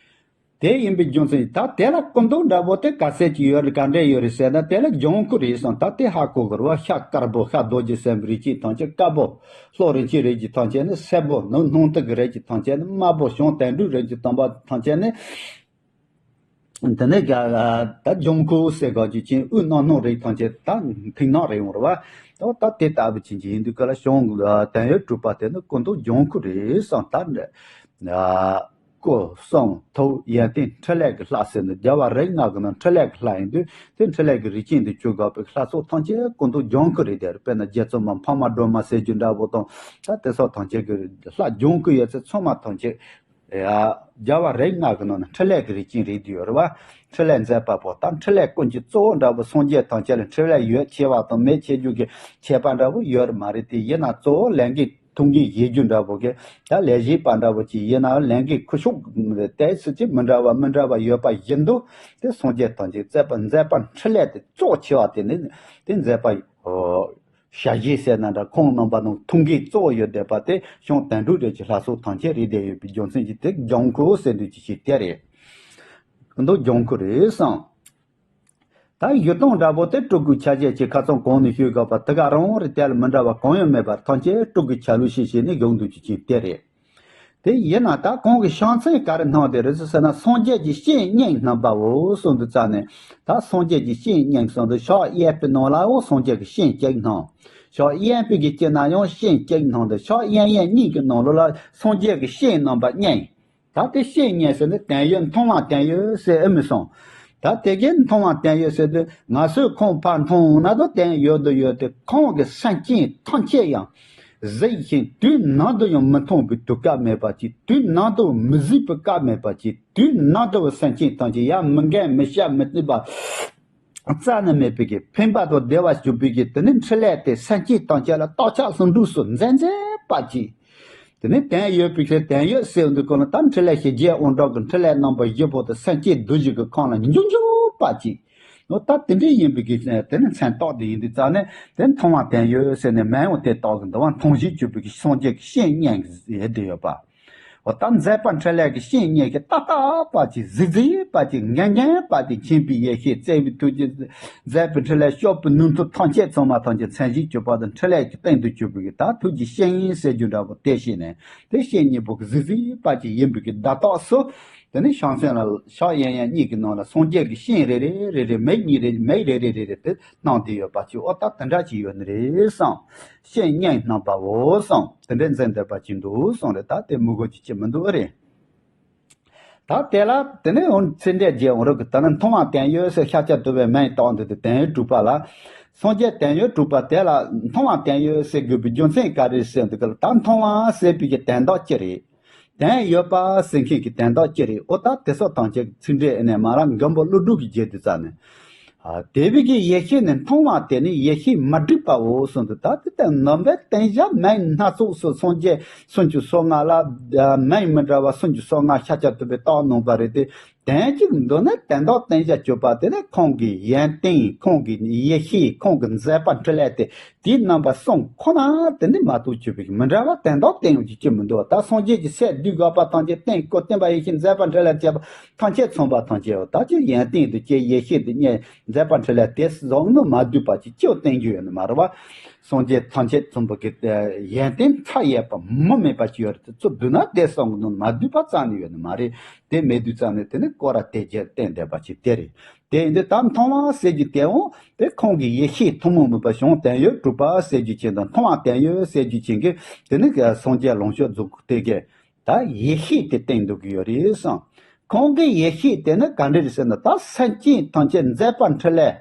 དེ་ཡིན་པའི་རྒྱུ་མཚན་ད་དེ་ལ་སྐུ་མདོག་འདྲ་པོ་དེ་ག་ཚད་ཅིག་ཡོད་རེད། ག་འདྲས་ཡོད་རེད་ཟེར་ན་དེ་ལ་ལྗང་ཁུ་རེད་གསུངས། ད་དེ་ཧ་གོ་དགོས་རེད་བ། ཤ་དཀར་པོ། ཤ་རྡོ་རྗེ་སེམས་དཔའི་རིགས་ཅན་ཐམས་ཅད་དཀར་པོ། ལྷོ་རིན་ཆེན་རིགས་ཀྱི་ཐམས་ཅད་ནི་སེར་པོ། ནུབ་སྣང་ཐིག་གི་རིགས་ཀྱི་ཐམས་ཅད་ནི་དམར་པོ། བྱང་དོན་གྲུབ་རིགས་ཀྱི་ཐམས་པ་ཐམས་ཅད་ནི་དེ་ནས་ད་ལྗང་ཁུ་ཟེར་དགོས་རྒྱུ་ཅན། དབུས་སྣང་སྣང་རིགས་ཐམས་ཅད་ད་མཐིང་ནག་རེད་ཡོང་རེད་བ། ད་ད་དེ་ལྟ་བུ་ཅན་གྱི་ཡིན་དུས་ག་ལ་ཞང་དོན་ཡོད་གྲུབ་པ་དེ་ནི་སྐུ་མདོག་ལྗང་ཁུ་རེད་གསུངས། ད་འདྲ། སྐུ་གསུང་ཐུགས་ཡོན་ཏན་འཕྲིན་ལས་ཀྱི་ལྷ་ཟེར་ནས་རྒྱལ་བ་རིགས་ལྔ་གི་ནང་འཕྲིན་ལས་ཀྱི་ལྷ་ཡིན་དུས་དེ་འཕྲིན་ལས་ཀྱི་རིགས་ཅན་དུ་གྱུར་དགོས་པའི་ལྷ་ཚོགས་ཐམས་ཅད་སྐུ་མདོག་ལྗང་ཁུ་རེད་དེ། དཔེར་ན་རྗེ་བཙུན་མ་འཕགས་མ་སྒྲོལ་མ་ཟེར་རྒྱུ་འདྲ་པོ་དང་ད་དེ་སོགས་ཐམས་ཅད་ཀྱི་ལྷ་ལྗང་ཁུ་ཡོད་ཚད་ཚང་མ་ཐམས་ཅད་ཡ་རྒྱལ་བ་རིགས་ལྔ་གི་ནང་ན་འཕྲིན་ལས་ཀྱི་རིགས་ཅན་རེད་དུ་ཡོད་རེད་བ། འཕྲིན་ལས་མཛད་པ་པོ་ད་འཕྲིན་ལས་ཀུན་གྱི་གཙོ་བོ་འདྲ་པོ་སངས་རྒྱས་ཐམས་ཅད་ལ་འཕྲིན་ལས་ཡོད་ཆེ་བ་དང་མེད་ཆེ་རྒྱུ་གི་ཁྱད་པར་འདྲ་པོ་ཡོད་རེད་མ་རེད་དེ། ཡིན་ན་གཙོ་བོ་ལས་འགན་ཐུགས་འགན་བཞེས་རྒྱུ་འདྲ་པོ་གི་ད་ལས་བཞེས་པ་འདྲ་པོ་ཅིག་ཡིན་ན་ལས་འགན་ཁུ་ཤུགས་དེ་སྲིད་ཅིག་མི་འདྲ་བ་མི་འདྲ་བ་ཡོད་པ་བཞིན་དུ་དེ་སངས་རྒྱས་ཐམས་ཅད་མཛད་པ་མཛད་པ་འཕྲིན་ལས་དེ་གཙོ་ཆེ་བ་དེ་ནི་དེ་མཛད་པ་ཞལ་བཞེས་ཟེར་ན་འདྲ། ཁོང་རྣམ་པ་ནང་ཐུགས་འགན་གཙོ་བོ་ཡོད་བསྡད་པ་དེ་ཞང་དོན་གྲུབ་རིགས་ཀྱི་ལྷ་ཚོགས་ཐམས་ཅད་རེད་བསྡད་ཡོད་པའི་རྒྱུ་མཚན་གྱིས་དེ་ལྗང་ཁུ་ཟེར་འདོད་ཀྱི་ཞིག་དེ་རེད། མདོག་ལྗང་ཁུ་རེད་གསུངས། ད་གཞུ་སྟོང་འདྲ་པོ་དེ་སྤྲུལ་སྐུའི་ཆ་བྱད་ཅིག་ཁ་སང་གོང་ནས་ཞུས་དགོས་པ་དེ་ག་རང་རེད། དེ་ལ་མི་འདྲ་བ་གང་ཡང་མེད་པར་ཐམས་ཅད་སྤྲུལ་སྐུའི་ཆ་ལུགས་ཤིག་བྱས་ནས་བཞུགས་འདུག་ཅིག་ཅིག་དེ་རེད། དེ་ཡིན་ན་ད་གོང་གི་ཕྱག་མཚན་ག་རེ་སྣང་དེ་རེད་ཟེར་ན། སངས་རྒྱས་ཀྱི་བསྙེན་སྙིང་སྣང་བའོ་གསུངས་འདུག་རྩ་ནས། ད་སངས་རྒྱས་ཀྱི་བསྙེན་སྙིང་གསུངས་འདུག་ཕྱག་གཡས་པའི་ནང་ལའོ་སངས་རྒྱས་ཀྱི་བསྙེན་གཅིག་སྣང་། ཕྱག་གཡོན་པའི་གི་དཀྱིལ་ན་ཡང་བསྙེན་གཅིག་སྣང་འདུག་ཕྱག་གཡས་གཡོན་གཉིས་ཀྱི་ནང་ལོགས་ལ་སངས་རྒྱས་ཀྱི་བསྙེན་སྣང་བ་སྙིང་། ད་དེ་བསྙེན་སྙིང་ཟེར་ནས་དོན་ཡོད་མཐོང་བ་དོན་ཡོད་ཟེར་ཨེ་མི་སོང་། ད་དེ་གའི་མཐོང་བ་དོན་ཡོད་ཟེར་དུས་ང་ཚོས་ཁོང་ཕར་མཐོང་ན་ད་དོན་ཡོད་དུ་ཡོད་དེ། ཁོང་གི་སེམས་ཅན་ཐམས་ཅད་ཡང་གཟིགས་ཤིང་དུས་ནམ་དུ་ཡང་མི་མཐོང་བའི་དུས་སྐབས་མེད་པ་ཅིག་དུས་ནམ་དུ་མི་གཟིགས་པའི་སྐབས་མེད་པ་ཅིག་དུས་ནམ་དུ་སེམས་ཅན་ཐམས་ཅད་ཡང་མི་འགལ་མི་བཤགས་མི་བརྩིགས་པ་རྩ་ནས་མེད་པའི་གི་ཕན་པ་དང་བདེ་བ་སྒྲུབ་པའི་གི་དེ་ནི་འཕྲིན་ལས་དེ་སེམས་ཅན་ཐམས་ཅད་ལ་རྟག་ཆགས་ལྷུན་གྲུབ་སུ་མཛད་མཛད་པ་ཅིག་དེ་ནི་དོན་ཡོད་པའི་ཕྱིར་དོན་ཡོད་ཟེར་འདུག་གོ་ལ། ད་འཕྲིན་ལས་ཞི་རྒྱས་དབང་དྲག་གི་འཕྲིན་ལས་རྣམ་པ་བཞི་པོ་དེ་སེམས་ཅན་བདུད་བཞི་གི་ཁམས་ལ་འཇུག་འཇུག་པ་ཅིག་འོ་ད་དེ་འདྲའི་ཡིན་པའི་གི་དེ་ནི་མཚན་རྟགས་དེ་ཡིན་དུས་རྩ་ནས་དེ་མཐོང་བ་དོན་ཡོད་ཟེར་ནས་མིང་ཡང་དེ་བཏགས་གི་འདུག་བ། མཐོང་བཞིན་གྱུར་པའི་གི་སངས་རྒྱས་ཀྱི་བསྙེན་སྙིང་ཟེར་དེ་ཡོད་པ། འོ་ད་མཛད་པ་འཕྲིན་ལས་ཀྱི་བསྙེན་སྙིང་གི་ཏག་ཏག་པ་ཅིག་གཟིགས་གཟིགས་པ་ཅིག་མགྱོགས་མགྱོགས་པ་ཅིག་མཁྱེན་པའི་ཡེ་ཤེས་བརྩེ་བའི་ཐུགས་རྗེ་མཛད་པའི་འཕྲིན་ལས་སྐྱོབ་པའི་ནུས་མཐུ་ཐམས་ཅད་ཚང་མ་ཐམས་ཅད་མཚན་བཞིན་གྱུར་པ་དང་འཕྲིན་ལས་ཀྱི་སྟེང་དུ་གྱུར་པའི་གི་ད་ཐུགས་ཀྱི་བསྙེན་ཟེར་རྒྱུ་འདྲ་པོ་དེ་བྱས་ནས་དེ་བསྙེན་གཉིས་པོ་གི་གཟིགས་གཟིགས་པ་ཅིག་ཡིན་པའི་གི་བརྡ་རྟགས་སུ། དེ་ནས་ཕྱག་མཚན་ལ་ཕྱག་གཡས་གཡོན་གཉིས་ཀྱི་ནང་ལ་སངས་རྒྱས་ཀྱི་བསྙེན་རེ་རེ་རེ་རེ་མིག་གཉིས་རེ་མིག་རེ་རེ་རེ་རེ་དེ་སྣང་བསྡད་ཡོད་པ་ཅིག་འོ་ད་དེ་འདྲ་ཅིག་ཡོད་ནི་རེད་བསམ། བསྙེན་སྙིང་སྣང་བའོ་བསམ། དེ་འདྲའི་མཛད་འདོད་པ་ཅིག་འདུག་བསམ་རེད། ད་དེ་མི་དགོས་ཀྱི་ཅི་མི་འདུག་ཨེ་རེད། ད་དེ་ལ་དེ་ནས་འོང་ཚེ་འདས་རྗེ་འོང་རབ་ཀྱི་ད་ནི་མཐོང་བ་དོན་ཡོད་ཟེར་ཤཱཀྱ་ཐུབ་པའི་མིང་བཏགས་འདུག་སྟེ་དོན་ཡོད་གྲུབ་པ་ལ། སངས་རྒྱས་དོན་ཡོད་གྲུབ་པ་དེ་ལ་མཐོང་བ་དོན་ཡོད་ཟེར་དགོས་པའི་རྒྱུ་མཚན་ག་རེ་ཟེར་འདུག་ག་ལ། ད་མཐོང་བ་ཟེར་བའི་གི་དོན་དག་ཅི་རེད། དོན་ཡོད་པ་ཟེར་མཁན་གྱི་དོན་དག་ཅི་རེད། ཨོ་ད་དེ་ཚོ་ཐམས་ཅད་ཚིག་འགྲེལ་ཨེ་ནས་མ་ར་མགོན་པོ་ཀླུ་སྒྲུབ་ཀྱིས་བརྗོད་དུས་ཙ་ནས། ཨ་དེ་བས་ཀྱི་ཡེ་ཤེས་ནི་མཐོང་བ་དེ་ནི་ཡེ་ཤེས་མ་བསྒྲིབས་པའོ་གསུངས་འདུག་ད་དེ་ལྟར་ནོམ་པའི་རྟེན་བཞག་མིང་སྣ་ཚོགས་སུ་སངས་རྒྱས་སུམ་ཅུ་སོ་ལྔ་ལ་མིང་མི་འདྲ་བ་སུམ་ཅུ་སོ་ལྔ་ཤཱཀྱ་ཐུབ་པས་བཏགས་གནང་བ་རེད་དེ། གཞན་གཅིག་མདོར་ན་དོན་དག་བསྟན་བྱ་སྤྱོད་པ་དེ་ནི་ཁོང་གི་ཡོན་ཏན། ཁོང་གི་ཡེ་ཤེས། ཁོང་གི་མཛད་པ་འཕྲིན་ལས་དེ། དེའི་རྣམ་པ་གསུམ་ཁོ་ན་དེ་ནི་མ་གཏོགས་ཆོས་པའི་མི་འདྲ་བ་དོན་དག་བསྟན་ཡོང་རྒྱུ་ཅི་མི་འདུག་ད་སངས་རྒྱས་ཀྱི་སྲས་འདུས་དགོས་པ་ཐམས་ཅད་སྟེང་སྐུ་བསྟན་པ་ཡེ་ཤེས་མཛད་པ་འཕྲིན་ལས་བཅས་པ་ཐམས་ཅད་མཚོན་པ་ཐམས་ཅད་འོ་ད་ཅི་ཡོན་ཏན་དུ་སྐྱེ། ཡེ་ཤེས་དུ་བརྙེས། མཛད་པ་འཕྲིན་ལས་དེ་བཟང་ནི་མ་འདུས་པ་ཅི་ཅི་བསྟན་རྒྱུ་ཡོད་ནི་མ་རེད་བ། སངས་རྒྱས་ཐམས་ཅད་མཚོན་པ་གི་ཡོན་ཏན་མཐའ་ཡས་པ་མུ་མེད་པ་ཅི་ཡོད་རེད། དེ་ཚོ་བསྡུ་ན་དེ་གསུམ་གི་ནང་མ་འདུས་པ་རྩ་ནས་ཡོད་ནི་མ་རེད། དེ་མེད་དུས་ཙམ་ནས་དེ་ནི་སྐོར་ར་དེ་རྒྱས་བསྟན་བསྡད་པ་ཅིག་དེ་རེད། དེ་ཡིན་དུས་ད་མཐོང་བ་ཟེར་རྒྱུ་དེའང་དེ་ཁོང་གི་ཡེ་ཤེས་ཐུན་མོང་མིན་པ་བྱུང་བསྟན་ཡོད་གྲུབ་པ་ཟེར་རྒྱུ་ཅན་དང་མཐོང་བ་བསྟན་ཡོད་ཟེར་རྒྱུ་ཅན་གྱི་དེ་ནི་སངས་རྒྱས་ལོངས་སྤྱོད་རྫོགས་སྐུ་དེ་གའི་ད་ཡེ་ཤེས་དེ་བསྟན་འདུག་གི་ཡོད་རེད་བསམ། ཁོང་གི་ཡེ་ཤེས་དེ་ནི་ག་འདྲ་རེད་ཟེར་ན་ད་སེམས་ཅན་ཐམས་ཅད་མཛད་པ་འཕྲིན་ལས་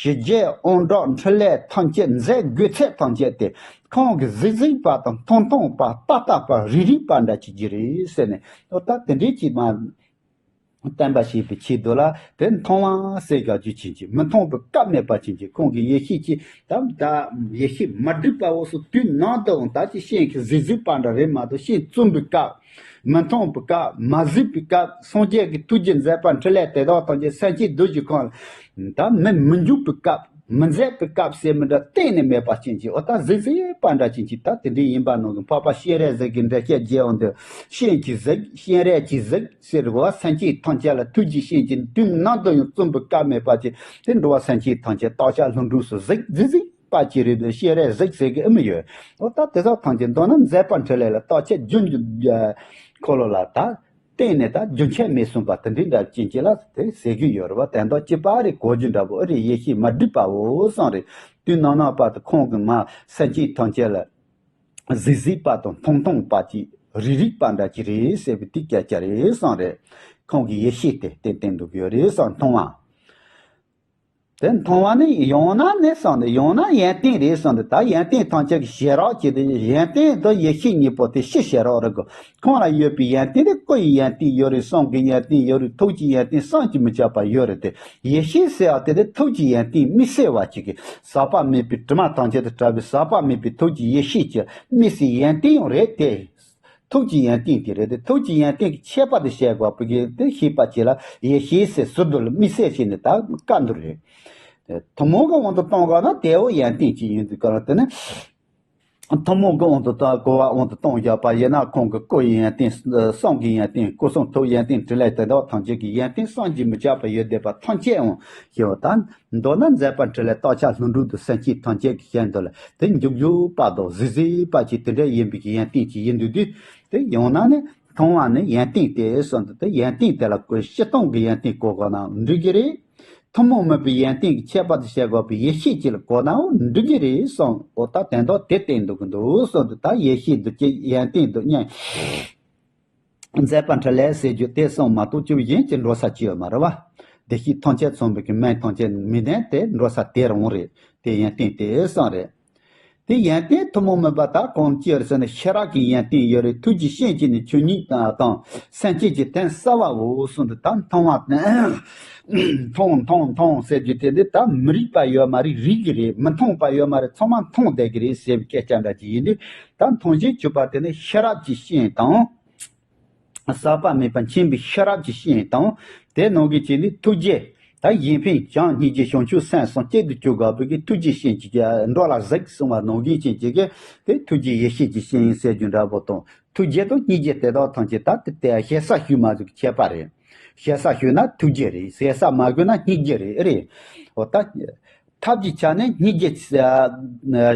ཞི་རྒྱས་དབང་དྲག་འཕྲིན་ལས་ཐམས་ཅད་མཛད་དགོས་ཚད་ཐམས་ཅད་དེ་ཁོང་གི་གཟིགས་གཟིགས་པ་དང་མཐོང་མཐོང་པ་ལྟ་ལྟ་པ་རིག་རིག་པ་འདྲ་ཅིག་གི་རེད་ཟེར་ནས་ད་དེ་འདྲའི་ཅིག་མ། བསྟན་པ་ཞེས་པའི་ཆེད་དུ་ལ་དེ་མཐོང་བ་ཟེར་བཞག་རྒྱུ་ཅན་གྱི་མི་མཐོང་བའི་སྐབས་མེད་པ་ཅན་གྱི་ཁོང་གི་ཡེ་ཤེས་ཀྱི་ད་ད་ཡེ་ཤེས་མ་བསྒྲིབས་པ་འོ་སོ་དུས་ནང་དུའང་ད་ཅི་ཤེས་ཀྱི་གཟིགས་གཟིགས་པ་འདྲ་རེད་མ་གཏོགས་ཤེས་བཙུམ་པའི་སྐབས། མི་མཐོང་བའི་སྐབས། མ་གཟིགས་པའི་སྐབས། སངས་རྒྱས་ཀྱི་ཐུགས་རྗེ་མཛད་པ་འཕྲིན་ལས་དེ་དག་ཐམས་ཅད་སེམས་ཅན་འདུལ་གྱི་ཁོང་ལ་ད་མི་མི་འཇུག་པའི་སྐབས། མི་མཛད་པའི་སྐབས་ཟེར་མི་འདྲ་གཏན་ནས་མེད་པ་ཅན་གྱི་འོ་ད་གཟིགས་གཟིགས་པ་འདྲ་ཅན་གྱི་ད་དེ་འདྲའི་ཡིན་པ་ནང་གི་འཕགས་པ་སྤྱན་རས་གཟིགས་ཀྱི་འགྲེལ་བཤད་རྒྱས་འོང་དུས་སྤྱན་གྱིས་གཟིགས། སྤྱན་རས་ཀྱིས་གཟིགས་ཟེར་བ་སེམས་ཅན་ཐམས་ཅད་ལ་ཐུགས་རྗེ་སྤྱན་གྱིས་དུས་ནམ་དུ་ཡང་བཙུམ་པའི་སྐབས་མེད་པ་ཅན་དེ་འགྲོ་བ་སེམས་ཅན་ཐམས་ཅད་བདག་ཅག་ལྷུན་གྲུབ་སུ་གཟིགས་གཟིགས་གཟིགས་པ་ཅི་རེད་འདུག་སྤྱན་རས་གཟིགས་ཟེར་གི་ཨེ་མི་ཡོད། འོ་ད་དེ་དག་ཐམས་ཅད་མདོར་ན་མཛད་པ་འཕྲིན་ལས་ལ་བརྟག་དཔྱད་རྒྱུན་འཁོར་ལོ་ལ་ད། གཏན་ནས་ད་རྒྱུན་ཆད་མེད་གསུངས་པ་དེ་འདྲའི་འདྲ་ཅན་གྱི་ལ་དེ་ཟེར་གྱི་ཡོད་རེད་བ། དོན་དག་གཅིག་པ་རེད། གོ་རྒྱུ་འདྲ་པོ་ཨེ་རེད། ཡེ་ཤེས་མ་བསྒྲིབས་པའོ་གསུངས་རེད། དུས་ནམ་ནམ་བར་དུ་ཁོང་གི་མ་སེམས་ཅན་ཐམས་ཅད་ལ་གཟིགས་གཟིགས་པ་དང་མཐོང་མཐོང་པ་ཅིག་རིག་རིག་པ་འདྲ་ཅིག་རེད་ཟེར་བའི་དེ་སྐད་ཆ་རེད་གསུངས་རེད། ཁོང་གི་ཡེ་ཤེས་དེ་ཏན་ཏན་འདུག་ཡོད་རེད་གསུངས། མཐོང་བ། དེ་མཐོང་བ་ནི་ཡང་ན་ནི་གསུངས་ཏེ་ཡང་ན་ཡོན་ཏན་རེད་གསུངས་ཏེ་ད་ཡོན་ཏན་ཐམས་ཅད་ཀྱི་བྱེ་བྲག་ཅིག་དེ་ཡོན་ཏན་དང་ཡེ་ཤེས་གཉིས་པོ་དེ་ཕྱི་བྱེ་བྲག་རེད་གོ། ཁོང་ལ་ཡོད་པའི་ཡོན་ཏན་དེ་སྐུ་ཡི་ཡོན་ཏན་ཡོད་རེད། གསུང་གི་ཡོན་ཏན་ཡོད་རེད། ཐུགས་ཀྱི་ཡོན་ཏན་བསམ་གྱིས་མི་ཁྱབ་པ་ཡོད་རེད་དེ། ཡེ་ཤེས་ཟེར་བ་དེ་ནི་ཐུགས་ཀྱི་ཡོན་ཏན་དམིགས་བསལ་བ་ཅིག་གི་ཟག་པ་མེད་པའི་དྲི་མ་ཐམས་ཅད་དང་བྲལ་བའི་ཟག་པ་མེད་པའི་ཐུགས་ཀྱི་ཡེ་ཤེས་ཀྱི་དམིགས་བསལ་ཡོན་ཏན་ཡང་རེད་དེ། ཐུགས་ཀྱི་ཡོན་ཏན་དེ་རེད་དེ། ཐུགས་ཀྱི་ཡོན་ཏན་གྱི་ཁྱད་པར་དེ་བཤད་དགོས་པ་གི་དེ་ཤེས་པ་བྱེད་ལ་ཡེ་ཤེས་ཟེར་ཟུར་དུ་ལ་དམིགས་བསལ་བྱས་ནས་ད་བཀའ་འདུལ་རེད། ཐུན་མོང་གི་དབང་དུ་གཏོང་དགོས་ན་དེའོ་ཡོན་ཏན་གྱི་ཡིན་དུས་ག་ལ་དེ་ནི་ཐུན་མོང་གི་དབང་དུ་ད་གོ་བ་དབང་དུ་གཏོང་བཞག་པ་ཡིན་ན་ཁོང་གི་སྐུ་ཡི་ཡོན་ཏན། གསུང་གི་ཡོན་ཏན། སྐུ་གསུང་ཐུགས་ཡོན་ཏན་འཕྲིན་ལས་དེ་དག་ཐམས་ཅད་ཀྱི་ཡོན་ཏན་བསམ་གྱིས་མི་ཁྱབ་པ་ཡོད་བསྡད་པ་ཐམས་ཅད་འོང་ཞེས་པ་དང་། མདོར་ན་མཛད་པ་འཕྲིན་ལས་བདག་ཅག་ལྷུན་གྲུབ་ཏུ་སེམས་ཅན་ཐམས་ཅད་ཀྱི་ཞལ་དུ་ལ་དེ་འཇུག་འཇུག་པ་དང་གཟིགས་གཟིགས་པ་ཅིག་དེ་འདྲ་ཡིན་པའི་ཡོན་ཏན་ཅིག་ཡིན་དུས་དུས་དེ་ཡང་ན་ནི་མཐོང་བ་ནི་ཡོན་ཏན་དེ་གསུངས་འདུག་དེ་ཡོན་ཏན་དེ་ལ་གོ་སྤྱིར་བཏང་གི་ཡོན་ཏན་གོ་དགོས་ན་འགྲིག་གི་རེད། ཐུན་མོང་མིན་པའི་ཡོན་ཏན་གྱི་ཁྱད་པར་དུ་བྱེད་དགོས་པའི་ཡེ་ཤེས་ཅིག་ལ་གོ་ནའང་འགྲིག་གི་རེད་གསུངས། འོ་ད་དོན་དག་དེ་བསྟན་འདུག་གི་འདུག་གསུངས་འདུག་ད་ཡེ་ཤེས་འདུ་བྱེད་ཡོན་ཏན་འདུ་བརྙན། མཛད་པ་འཕྲིན་ལས་ཟེར་རྒྱུ་དེ་གསུངས་མ་གཏོགས་ཅིའི་གཞན་གྱི་འགྲོ་ས་ཅི་ཡོད་མ་རེད་བ། བདེ་གཤེགས་ཐམས་ཅད་མཚོན་པའི་གི་སྨན་ཐམས་ཅད་མི་ལྡན་དེ་འགྲོ་ས་དེ་རང་རེད། དེ་ཡོན་ཏན་དེ་གསུངས་རེད། དེ་ཡོན་ཏན་ཐུན་མོང་མིན་པ་དག་གང་ཅི་ཡོད་ཟེར་ན་ཤེས་རབ་ཀྱི་ཡོན་ཏན་ཡོད་རེད། ཐུགས་རྗེ་སྤྱན་གྱིས་ནི་ཆོས་ཉིད་དང་སེམས་ཅན་གྱི་དོན་གསལ་བའོ་གསུངས་འདུག་ད་མཐོང་བ་མཐོང་མཐོང་མཐོང་ཟེར་རྒྱུ་དེ་འདི་ད་མི་རིག་པ་ཡོད་མ་རེད། རིག་གི་རེད། མི་མཐོང་བ་ཡོད་མ་རེད། ཚང་མ་མཐོང་བསྡད་ཀྱི་རེད་ཟེར་བའི་སྐད་ཆ་འདྲ་ཅིག་ཡིན་དུས་ད་མཐོང་བྱེད་གྱུར་པ་དེ་ནི་ཤེས་རབ་ཀྱི་སྤྱན་དང་། ཟག་པ་མེད་པར་མཁྱེན་པའི་ཤེས་རབ་ཀྱི་སྤྱན་དང་། དེ་ནང་གི་ཅིག་ནི་ཐུགས་རྗེ། ད་གཞན་ཕན་བྱམས་སྙིང་རྗེ་བྱང་ཆུབ་སེམས་གསུམ་གཅིག་ཏུ་གྱུར་དགོས་པའི་གི་ཐུགས་རྗེ་སྤྱན་གྱིས་འགྲོ་ལ་གཟིགས་གསུངས་པ་ནང་བཞིན་ཅན་གྱི་གི་དེ་ཐུགས་རྗེ་ཡེ་ཤེས་ཀྱི་སྤྱན་ཡིན་ཟེར་རྒྱུ་འདྲ་པོ་དང་། ཐུགས་རྗེ་དང་སྙིང་རྗེ་དེ་དག་ཐམས་ཅད་ད་དེ་ལྟའི་ཞེ་ས་ཞུས་མ་ཞུས་ཀྱི་ཁྱད་པར་རེད། ཞེ་ས་ཞུས་ན་ཐུགས་རྗེ་རེད། ཞེ་ས་མ་ཞུས་ན་སྙིང་རྗེ་རེད། ཨེ་རེད། འོ་ད། ཐབས་ཀྱི་ཆ་ནས་སྙིང་རྗེ། བྱམས་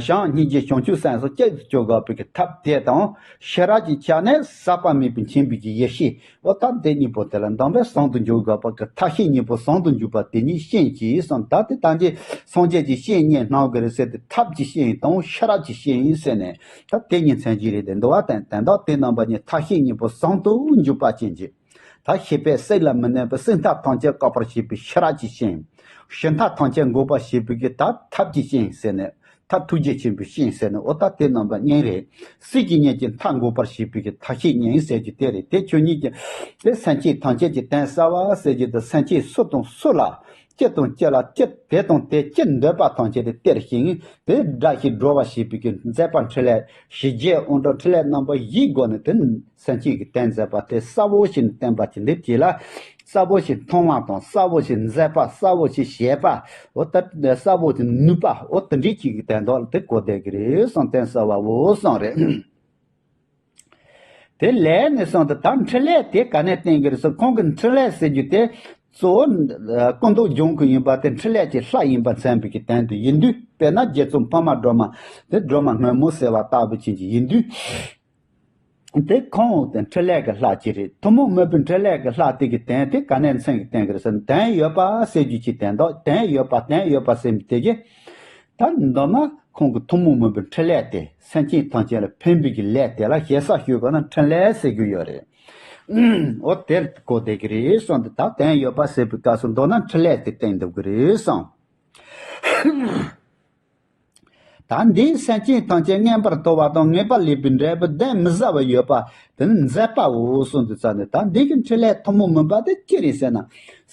སྙིང་རྗེ་བྱང་ཆུབ་སེམས་གསུམ་གཅིག་ཏུ་སྤྱོད་དགོས་པའི་གི་ཐབས་དེ་དང་། ཤེས་རབ་ཀྱི་ཆ་ནས་ཟག་པ་མེད་པའི་མཁྱེན་པའི་གི་ཡེ་ཤེས། འོ་ད་དེ་གཉིས་པོ་དེ་ལ་འདམ་པའི་ཟུང་དུ་འཇུག་དགོས་པ་གི་ཐབས་ཤེས་གཉིས་པོ་ཟུང་དུ་འཇུག་པ་དེ་ཉིད་སྤྱན་གྱིས་གསུངས། ད་དེ་ད་གིན་སངས་རྒྱས་ཀྱི་སྤྱན་ཉིད་སྣང་གི་རེད་ཟེར་ཏེ་ཐབས་ཀྱི་སྤྱན་དང་ཤེས་རབ་ཀྱི་སྤྱན་ཟེར་ནས་ད་དེ་གཉིས་མཚན་གྱི་རེད་དེ་འདུག་བ། དེ་དེ་འདྲ་དེ་རྣམ་པ་གཉིས་ཐབས་ཤེས་གཉིས་པོ་ཟུང་དུ་འཇུག་པ་ཅན་གྱི། ད་ཤེས་པས་སྲིད་ལ་མི་གནས་པའི་སྲིད་མཐའ་ཐམས་ཅད་བཀག་པར་བྱེད་པའི་ཤེས་རབ་ཀྱི་སྤྱན། ཞི་མཐའ་ཐམས་ཅད་འགོག་པར་བྱེད་པའི་གི་ད་ཐབས་ཀྱི་སྤྱན་ཟེར་ནས། ད་ཐུགས་རྗེ་ཆེན་པོའི་སྤྱན་ཟེར་ནས། འོ་ད་དེ་རྣམ་པ་གཉིས་རེད། སྲིད་ཀྱི་གཉེན་གྱི་མཐའ་འགོག་པར་བྱེད་པའི་གི་ཐབས་ཤེས་གཉིས་ཟེར་རྒྱུ་དེ་རེད། དེ་ཆོས་ཉིད་ཀྱི་དེ་སེམས་ཅན་ཐམས་ཅད་ཀྱི་དོན་གསལ་བ་ཟེར་རྒྱུ་དེ་སེམས་ཅན་སུ་དང་སུ་ལ་ ཅི་དང་ཅི་ལ་ཅི་དེ་དང་དེ་ཅི་འདོད་པ་ཐམས་ཅད་དེ་སྟེར་ཞིང་དེ་དགྲ་ཞིག་སྒྲོལ་བ་ཞེས་པའི་གི་མཛད་པ་འཕྲིན་ལས་ཞི་རྒྱས་དབང་དྲག་འཕྲིན་ལས་རྣམ་པ་བཞིའི་སྒོ་ནས་དེ་སེམས་ཅན་གྱི་དོན་མཛད་པ་དེ་གསལ་པོ་ཞིག་བསྟན་པ་ཅི་འདི་ཅི་ལ་གསལ་པོ་ཞིག་མཐོང་བ་དང་གསལ་པོ་ཞིག་མཛད་པ་གསལ་པོ་ཞིག་བྱེད་པ་འོ་ད་གསལ་པོ་ཞིག་ནུས་པ་འོ་དེ་འདྲའི་ཅིག་གི་དོན་དག་ལ་དེ་གོ་བསྡད་ཀྱི་རེད་བསམ་གཏན་གསལ་བ་འོ་བསམ་རེད། དེ་ལས་ནས་བཟུང་སྟེ་ད་འཕྲིན་ལས་དེ་ག་ནས་བསྟན་གྱི་རེད་ཟེར་ཁོང་གི་འཕྲིན་ལས་ཟེར་རྒྱུ་དེ་གཙོ་བོ་སྐུ་མདོག་ལྗང་ཁུ་ཡིན་པ་དེ་འཕྲིན་ལས་ཀྱི་ལྷ་ཡིན་པ་མཚོན་པའི་གི་དོན་དུ་ཡིན་དུས་དཔེར་ན་རྗེ་བཙུན་འཕགས་མ་སྒྲོལ་མ་དེ་སྒྲོལ་མ་སྔོན་མོ་ཟེར་བ་ལྟ་བུ་ཅན་གྱི་ཡིན་དུས་དེ་ཁོང་དེ་འཕྲིན་ལས་ཀྱི་ལྷ་ཅིག་རེད། ཐུན་མོང་མུན་པའི་འཕྲིན་ལས་ཀྱི་ལྷ་དེ་གི་དོན་དེ་ག་ནས་མཚོན་གྱི་བསྟན་གྱི་རེད་ཟེར་ན་དོན་ཡོད་པ་ཟེར་རྒྱུ་ཅིག་དོན་དག་དོན་ཡོད་པ་དོན་ཡོད་པ་ཟེར་མི་དེ་གི་ད་མདོར་ན་ཁོང་གི་ཐུན་མོང་མུན་པའི་འཕྲིན་ལས་དེ་སེམས་ཅན་ཐམས་ཅད་ལ་ཕན་པའི་གི་ལས་དེ་ལ་ཞེ་ས་ཞུས་པ་ན་འཕྲིན་ལས་ཟེར་རྒྱུ་ཡོད་རེད། འོ་དེར་གོ་བསྡད་ཀྱི་རེད་གསུངས་ཏེ་ད་དོན་ཡོད་པ་ཟེར་བའི་སྐབས་སུ་མདོར་ན་འཕྲིན་ལས་དེ་བསྟན་འདུག་གི་རེད་གསུངས། ད་འདིས་སེམས་ཅན་ཐམས་ཅད་མངོན་པར་མཐོ་བ་དང་ངེས་པར་ལེགས་པའི་འབྲས་བུ་གདེང་མི་ཟ་བ་ཡོད་པ་དེ་ནི་མཛད་པའོ་གསུངས་ཏེ་རྩ་ནས་ད་འདི་གི་འཕྲིན་ལས་ཐུན་མོང་མིན་པ་དེ་ཅི་རེད་ཟེར་ན།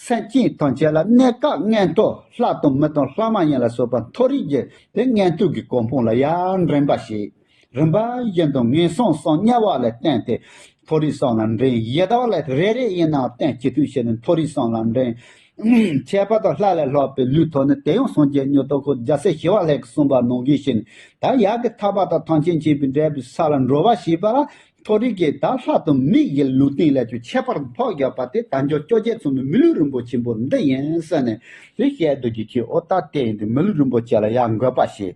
སེམས་ཅན་ཐམས་ཅད་ལ་གནས་སྐབས་མངོན་མཐོ་ལྷ་དང་མི་དང་ལྷ་མ་ཡིན་ལ་སོགས་པ་མཐོ་རིས་ཀྱི་དེ་མངོན་མཐོ་གི་གོ་འཕང་ལ་ཡར་འདྲེན་པ་ཞིག་རིམ་པ་བཞིན་དུ་ངན་སོང་གསུམ་དམྱལ་བ་ལ་བརྟེན་ཏེ་མཐོ་རིས་གསུམ་ལ་འདྲེན། ཡི་དྭགས་ལ་རེ་རེ་ཡིན་ནའང་བརྟེན་ཅི་ཐུབ་བྱས་ནས་མཐོ་རིས་གསུམ་ལ་འདྲེན། ཁྱད་པར་དུ་ལྷ་ལས་ལྷག་པའི་ལུས་ཐོབ་ནས་དེ་ཡང་སངས་རྒྱས་མྱུར་དུ་ཁོ་རྒྱལ་སྲས་ཞི་བ་ལྷ་གིས་གསུངས་པ་ནང་བཞིན་བྱས་ནས་ད་ཡར་གྱི་ཐར་པ་དང་ཐམས་ཅད་མཁྱེན་པའི་འབྲས་བུའི་ས་ལ་འགྲོ་བ་ཞེས་པ་ལ་མཐོ་རིས་ཀྱི་ད་ལྷ་དང་མིའི་ལུས་རྟེན་ལས་ཀྱང་ཁྱད་པར་འཕགས་བཞག་པ་དེ་དལ་འབྱོར་བཅོ་བརྒྱད་མཚུངས་མེད་མི་ལུས་རིན་པོ་ཆེན་པོ་འདི་ཡིན་ཟེར་ནས་དེ་བཤད་འདུག་རྒྱུ་ཅིག་འོ་ད་དེ་ཡིན་དུས་མི་ལུས་རིན་པོ་ཆེ་ལ་ཡར་འགོད་པ་ཞིག་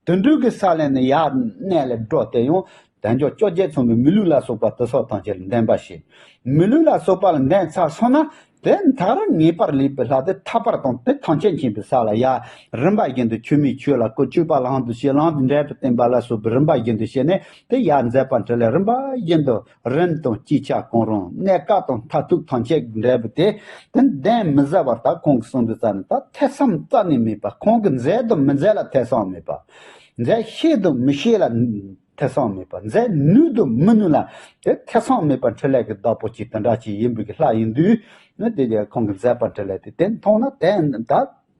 དུད་འགྲོ་གི་ས་ལས་ནི་ཡར་གནས་ལ་འགྲོ་སྟེ་ཡང་དལ་འབྱོར་བཅོ་བརྒྱད་མཚུངས་པའི་མི་ལུས་ལ་སོགས་པ་དེ་སོགས་ཐམས་ཅད་ལ་འདྲེན་པ་ཞིག་མི་ལུས་ལ་སོགས་པ་ལ་འདྲེན་ཚར་སོང་ན་དེ་མཐར་ངེས་པར་ལེགས་པའི་ལྷ་དེ་ཐར་པ་དང་དེ་ཐམས་ཅད་མཁྱེན་པའི་ས་ལ་ཡར་རིམ་པ་བཞིན་དུ་ཆོས་མིན་ཆོས་ལ་གོ་བཅུ་པ་ལམ་དུ་བྱེད་ལམ་དུ་འབྲས་བུ་བསྟན་པ་ལ་སོགས་པའི་རིམ་པ་བཞིན་དུ་བྱས་ནས་དེ་ཡར་མཛད་པ་འཕྲིན་ལས་རིམ་པ་བཞིན་དུ་རིམ་དང་དཀྱིལ་ཆ་གང་རུང་གནས་སྐབས་དང་མཐར་ཐུག་ཐམས་ཅད་འབྲས་བུ་དེ་དེ་གདེང་མི་ཟ་བར་ད་ཁོང་གིས་གསུངས་དུས་ཙམ་ནས་ད་ཐེ་ཚོམ་རྩ་ནས་མེད་པ། ཁོང་གིས་མཛད་དང་མི་མཛད་ལ་ཐེ་ཚོམ་མེད་པ། མཛད་ཤེས་དང་མི་ཤེས་ལ་ཐེ་ཚོམ་མེད་པ། མཛད་ནུས་དང་མི་ནུས་ལ་དེ་ཐེ་ཚོམ་མེད་པ་འཕྲིན་ལས་ཀྱི་བདག་པོ་ཅིག་དེ་འདྲ་ཅིག་ཡིན་པའི་གི་ལྷ་ཡིན་དུས་ནི་དེ་ཁོང་གིས་མཛད་པ་འཕྲིན་ལས་དེ་དེ་མཐོང་ན་དེ་ད།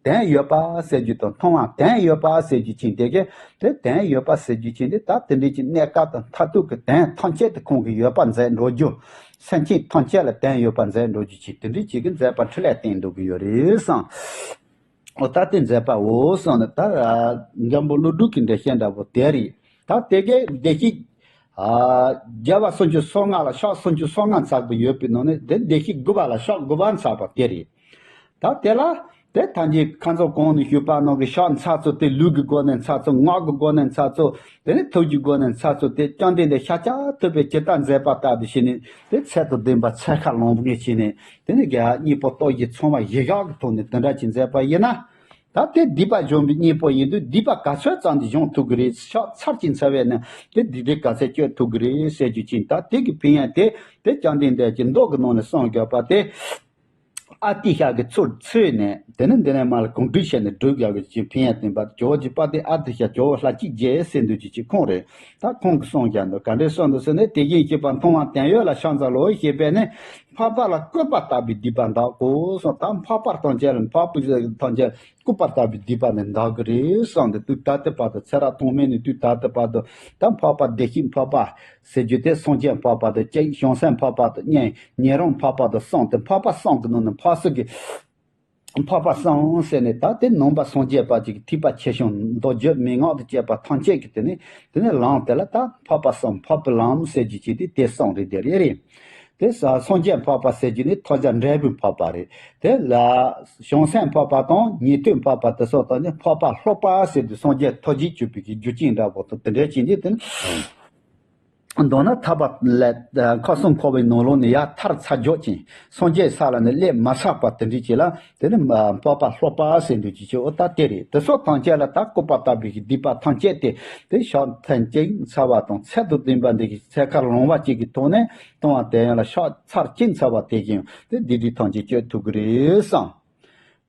དོན་ཡོད་པ་ཟེར་རྒྱུ་དང་མཐོང་བ་དོན་ཡོད་པ་ཟེར་རྒྱུ་ཅན་དེ་གས་དེ་དོན་ཡོད་པ་ཟེར་རྒྱུ་ཅན་དེ་ད་དེ་འདྲའི་ཅིག་གནས་སྐབས་དང་མཐར་ཐུག་གི་དོན་ཐམས་ཅད་དེ་ཁོང་གིས་ཡོད་པ་མཛད་འགྲོ་རྒྱུ། སེམས་ཅན་ཐམས་ཅད་ལ་དོན་ཡོད་པ་མཛད་འགྲོ་རྒྱུ་ཅིག་དེ་འདྲའི་ཅིག་གི་མཛད་པ་འཕྲིན་ལས་བསྟན་འདུག་གི་ཡོད་རེད་བསམ། འོ་ད་དེ་མཛད་པ་འོ་བསམ་ནས་ད་འཇམ་པོ་ཀླུ་སྒྲུབ་ཀྱི་འགྲེལ་བཤད་འདྲ་པོ་དེ་རེད། ད་དེ་གས་བདེ་གཤེགས་ཨ་རྒྱལ་བ་སུམ་ཅུ་སོ་ལྔ་ལ་ཕྱག་སུམ་ཅུ་སོ་ལྔ་འཚལ་གྱི་ཡོད་པའི་ནང་ནས་དེ་བདེ་གཤེགས་དགུ་པ་ལ་ཕྱག་དགུ་པ་འཚལ་བ་དེ་རེད། ད་དེ་ལ་དེ་ཐམས་ཅད་ཁ་ཚོ་གོང་ནས་ཞུས་པ་ནང་གི་ཕྱག་འཚལ་ཚུལ་དེ་ལུས་ཀྱི་སྒོ་ནས་འཚལ་ཚུལ། ངག་གི་སྒོ་ནས་འཚལ་ཚུལ། དེ་ནས་ཐུགས་ཀྱི་སྒོ་ནས་འཚལ་ཚུལ་དེ་བཅོམ་ལྡན་འདས་ཤཱཀྱ་ཐུབ་པས་ཇི་ལྟར་མཛད་པ་ལྟར་དུ་བྱས་ནས་དེ་ཚད་དང་ལྡན་པ་ཚད་ཁ་ལོངས་ངེས་བྱས་ནས་དེ་ནས་དགེ་བ་གཉིས་པོ་སྟོབས་བཞི་ཚང་བ་བཞི་བཞག་གི་ཐོག་ནས་དེ་འདྲ་ཅིག་མཛད་པ་ཡིན་ན། ད་དེ་སྡིག་པ་སྦྱོང་བའི་གཉེན་པོ་ཡིན་དུས་སྡིག་པ་ག་ཚོད་ཙམ་དུ་སྦྱོང་ཐུབ་ཀྱི་རེད། ཕྱག་ཚར་གཅིག་འཚལ་བས་ན་དེ་སྡིག་སྒྲིབ་ག་ཚད་གཅོད་ཐུབ་ཀྱི་རེད་ཟེར་རྒྱུ་ཅིག་ད་དེ་གི་ཕན་ཡོན་དེ་དེ་བཅོམ་ལྡན་འདས་ཀྱིས་མདོ་གི་ནང་ནས་གསུངས་ཡོད་པ་དེ། ཨ་ཏི་ཤ་གི་ཚུལ་འཚོལ་ནས་དེ་ནི་འདི་ནས་མར་གོམས་འདྲིས་བྱས་ནས་སྒྲུབ་ཡག་གི་ཅིག་ཕན་ཡོན་བསྟན་པ་ཇོ་བོ་རྗེ་དཔལ་ལྡན་ཨ་ཏི་ཤ་ཇོ་བོ་ལྷ་གཅིག་རྗེ་ཟེར་འདུག་ཅིག་ཅིག་ཁོང་རེད། ད་ཁོང་གིས་གསུངས་བཞག་འདུག་ག་འདྲས་གསུངས་འདུག་ཟེར་ན། དེ་བཞིན་གཤེགས་པ་མཐོང་བ་དོན་ཡོད་ལ་ཕྱག་འཚལ་ལོ་ཞེས་པས་ནི། འཕགས་པ་ལ་བཀོད་པ་ལྟ་བུའི་སྡིག་པ་འདག་གོ་གསུངས། ད་འཕགས་པ་ཐམས་ཅད་ལ་འཕགས་པ་ཐམས་ཅད་བཀོད་པ་ལྟ་བུའི་སྡིག་པ་ནི་འདག་གི་རེད་གསུངས་ཏེ། དུས་ད་ལྟའི་བར་དུ་ཚེ་རབས་ཐོག་མེད་ནས་དུས་ད་ལྟའི་བར་དུ་ད་འཕགས་པ་བདེ་གཤེགས་འཕགས་པ་ཟེར་རྒྱུ་དེ་སངས་རྒྱས་འཕགས་པ་དང་གཅིག་བྱང་སེམས་འཕགས་པ་དང་གཉིས། ཉན་རང་འཕགས་པ་དང་གསུམ་སྟེ་འཕགས་པ་གསུམ་གྱི་ནང་ནས་འཕགས་སུ་གི་འཕགས་པ་གསུམ་ཟེར་ནས་ད་དེ་ནང་པ་སངས་རྒྱས་པ་ཅིག་གི་ཐེག་པ་ཆེ་ཆུང་མདོ་རྒྱུད་མན་ངག་དང་བཅས་པ་ཐམས་ཅད་ཀྱི་དེ་ནི་དེ་ནི་ལམ་དེ་ལ་ད་འཕགས་པ་གསུམ་འཕགས་པའི་ལམ་ཟེར་རྒྱུ་ཅིག་དེ་དེ་གསུམ་རེད། དེ་རེད་རེད། དེ་ས་སངས་རྒྱས་འཕགས་པ་ཟེར་རྒྱུ་ནི་ཐོབ་བྱ་འབྲས་བུ་འཕགས་པ་རེད། དེ་ལ་བྱང་སེམས་འཕགས་པ་དང་ཉན་ཐོས་འཕགས་པ་དེ་སོགས་དང་ནི་འཕགས་པ་ལྷག་པ་ཟེར་དུས་སངས་རྒྱས་ཐོབ་བྱའི་གྱུར་པའི་གི་རྒྱུ་རྐྱེན་འདྲ་པོ་དང་དེ་འདྲའི་རྐྱེན་གྱིས་དེ་ནི། མདོར་ན་ཐར་པ་ལས་ཁམས་གསུམ་འཁོར་བའི་ནང་ལོགས་ནས་ཡར་ཐར་ཚར་འཇོག་ཅིང་སངས་རྒྱས་ས་ལ་ནི་སླེབས་མ་ཚར་བ་དེ་འདྲའི་ཅིག་ལ་དེ་ནི་འཕགས་པ་ལྷག་པ་ཟེར་འདུག་ཅིག་ཅིག་འོ་ད་དེ་རེད། དེ་སོགས་ཐམས་ཅད་ལ་ད་བཀོད་པ་ལྟ་བུའི་སྡིག་པ་ཐམས་ཅད་དེ་དེ་ཕྱག་འཚལ་ཅིང་འཚལ་བ་དང་ཚད་དང་ལྡན་པ་འདི་གི་ཚད་ཁར་ལོངས་པ་ཅིག་གི་ཐོག་ནས་གཏོང་བ་དེ་ཡང་ལ་ཕྱག་ཚར་གཅིག་འཚལ་བ་དེ་བཞིན་དེ་སྡིག་སྒྲིབ་ཐམས་ཅད་གཅོད་ཐུབ་ཀྱི་རེད་བསམ།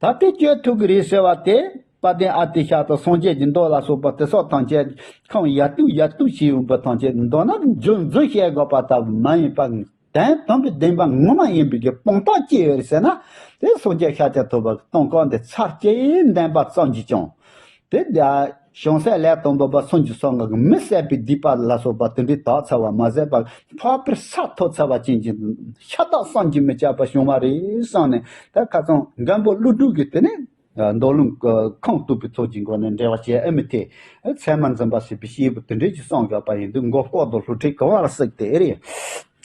ད་དེ་གཅོད་ཐུབ་ཀྱི་རེད་ཟེར་བ་དེ་དཔལ་ལྡན་ཨ་ཏི་ཤ་དང་སངས་རྒྱས་ཀྱི་མདོ་ལ་སོགས་པ་དེ་སོགས་ཐམས་ཅད་ཁམས་ཡར་ཐུག་ཡར་ཐུག་བྱས་ཡོང་པ་ཐམས་ཅད་མདོར་ན་རྫུན་རྫུན་བཤད་དགོས་པ་ལྟ་བུ་མ་ཡིན་པ། དོན་དམ་པའི་བདེན་པ་ངོ་མ་ཡིན་པའི་གི་དཔང་རྟགས་ཅི་ཡོད་རེད་ཟེར་ན། དེ་སངས་རྒྱས་ཤཱཀྱ་ཐུབ་པ་གི་སྟོན་ཁ་འདི་ཚར་གཅིག་བདེན་པ་ཙམ་གྱིས་ཀྱང་། དེ་བྱང་སེམས་ལས་དང་པོ་པ་སངས་རྒྱས་སོ་ལྔ་གི་མི་བསད་པའི་སྡིག་པ་ལ་སོགས་པ་དེ་འདྲའི་དག་ཚར་བ་མ་ཟད་པར་འཕགས་པའི་ས་ཐོབ་ཚར་བ་ཅན་གྱི་ཤ་སྟག་བསམ་གྱིས་མི་ཁྱབ་པ་བྱུང་བ་རེད་བསམ་ནས། ད་ཁ་སང་མགོན་པོ་ཀླུ་སྒྲུབ་ཀྱིས་དེ་ནས་མདོ་ལུང་ཁུངས་གཏུགས་པའི་ཚུལ་གྱི་སྒོ་ནས་འགྲེལ་བ་བྱས་ཨེ་མི་ཐེ། ཚད་མར་འཛིན་པ་ཞེས་པའི་སྐྱེས་བུ་དེ་འདྲའི་ཅིག་གསུངས་ཡོད་པ་ཡིན་དུས། མགོ་ལྐོག་ཏུ་ལྷུ་ཁྲིད་གང་བར་སྲིད་དེ་ཨེ་རེད།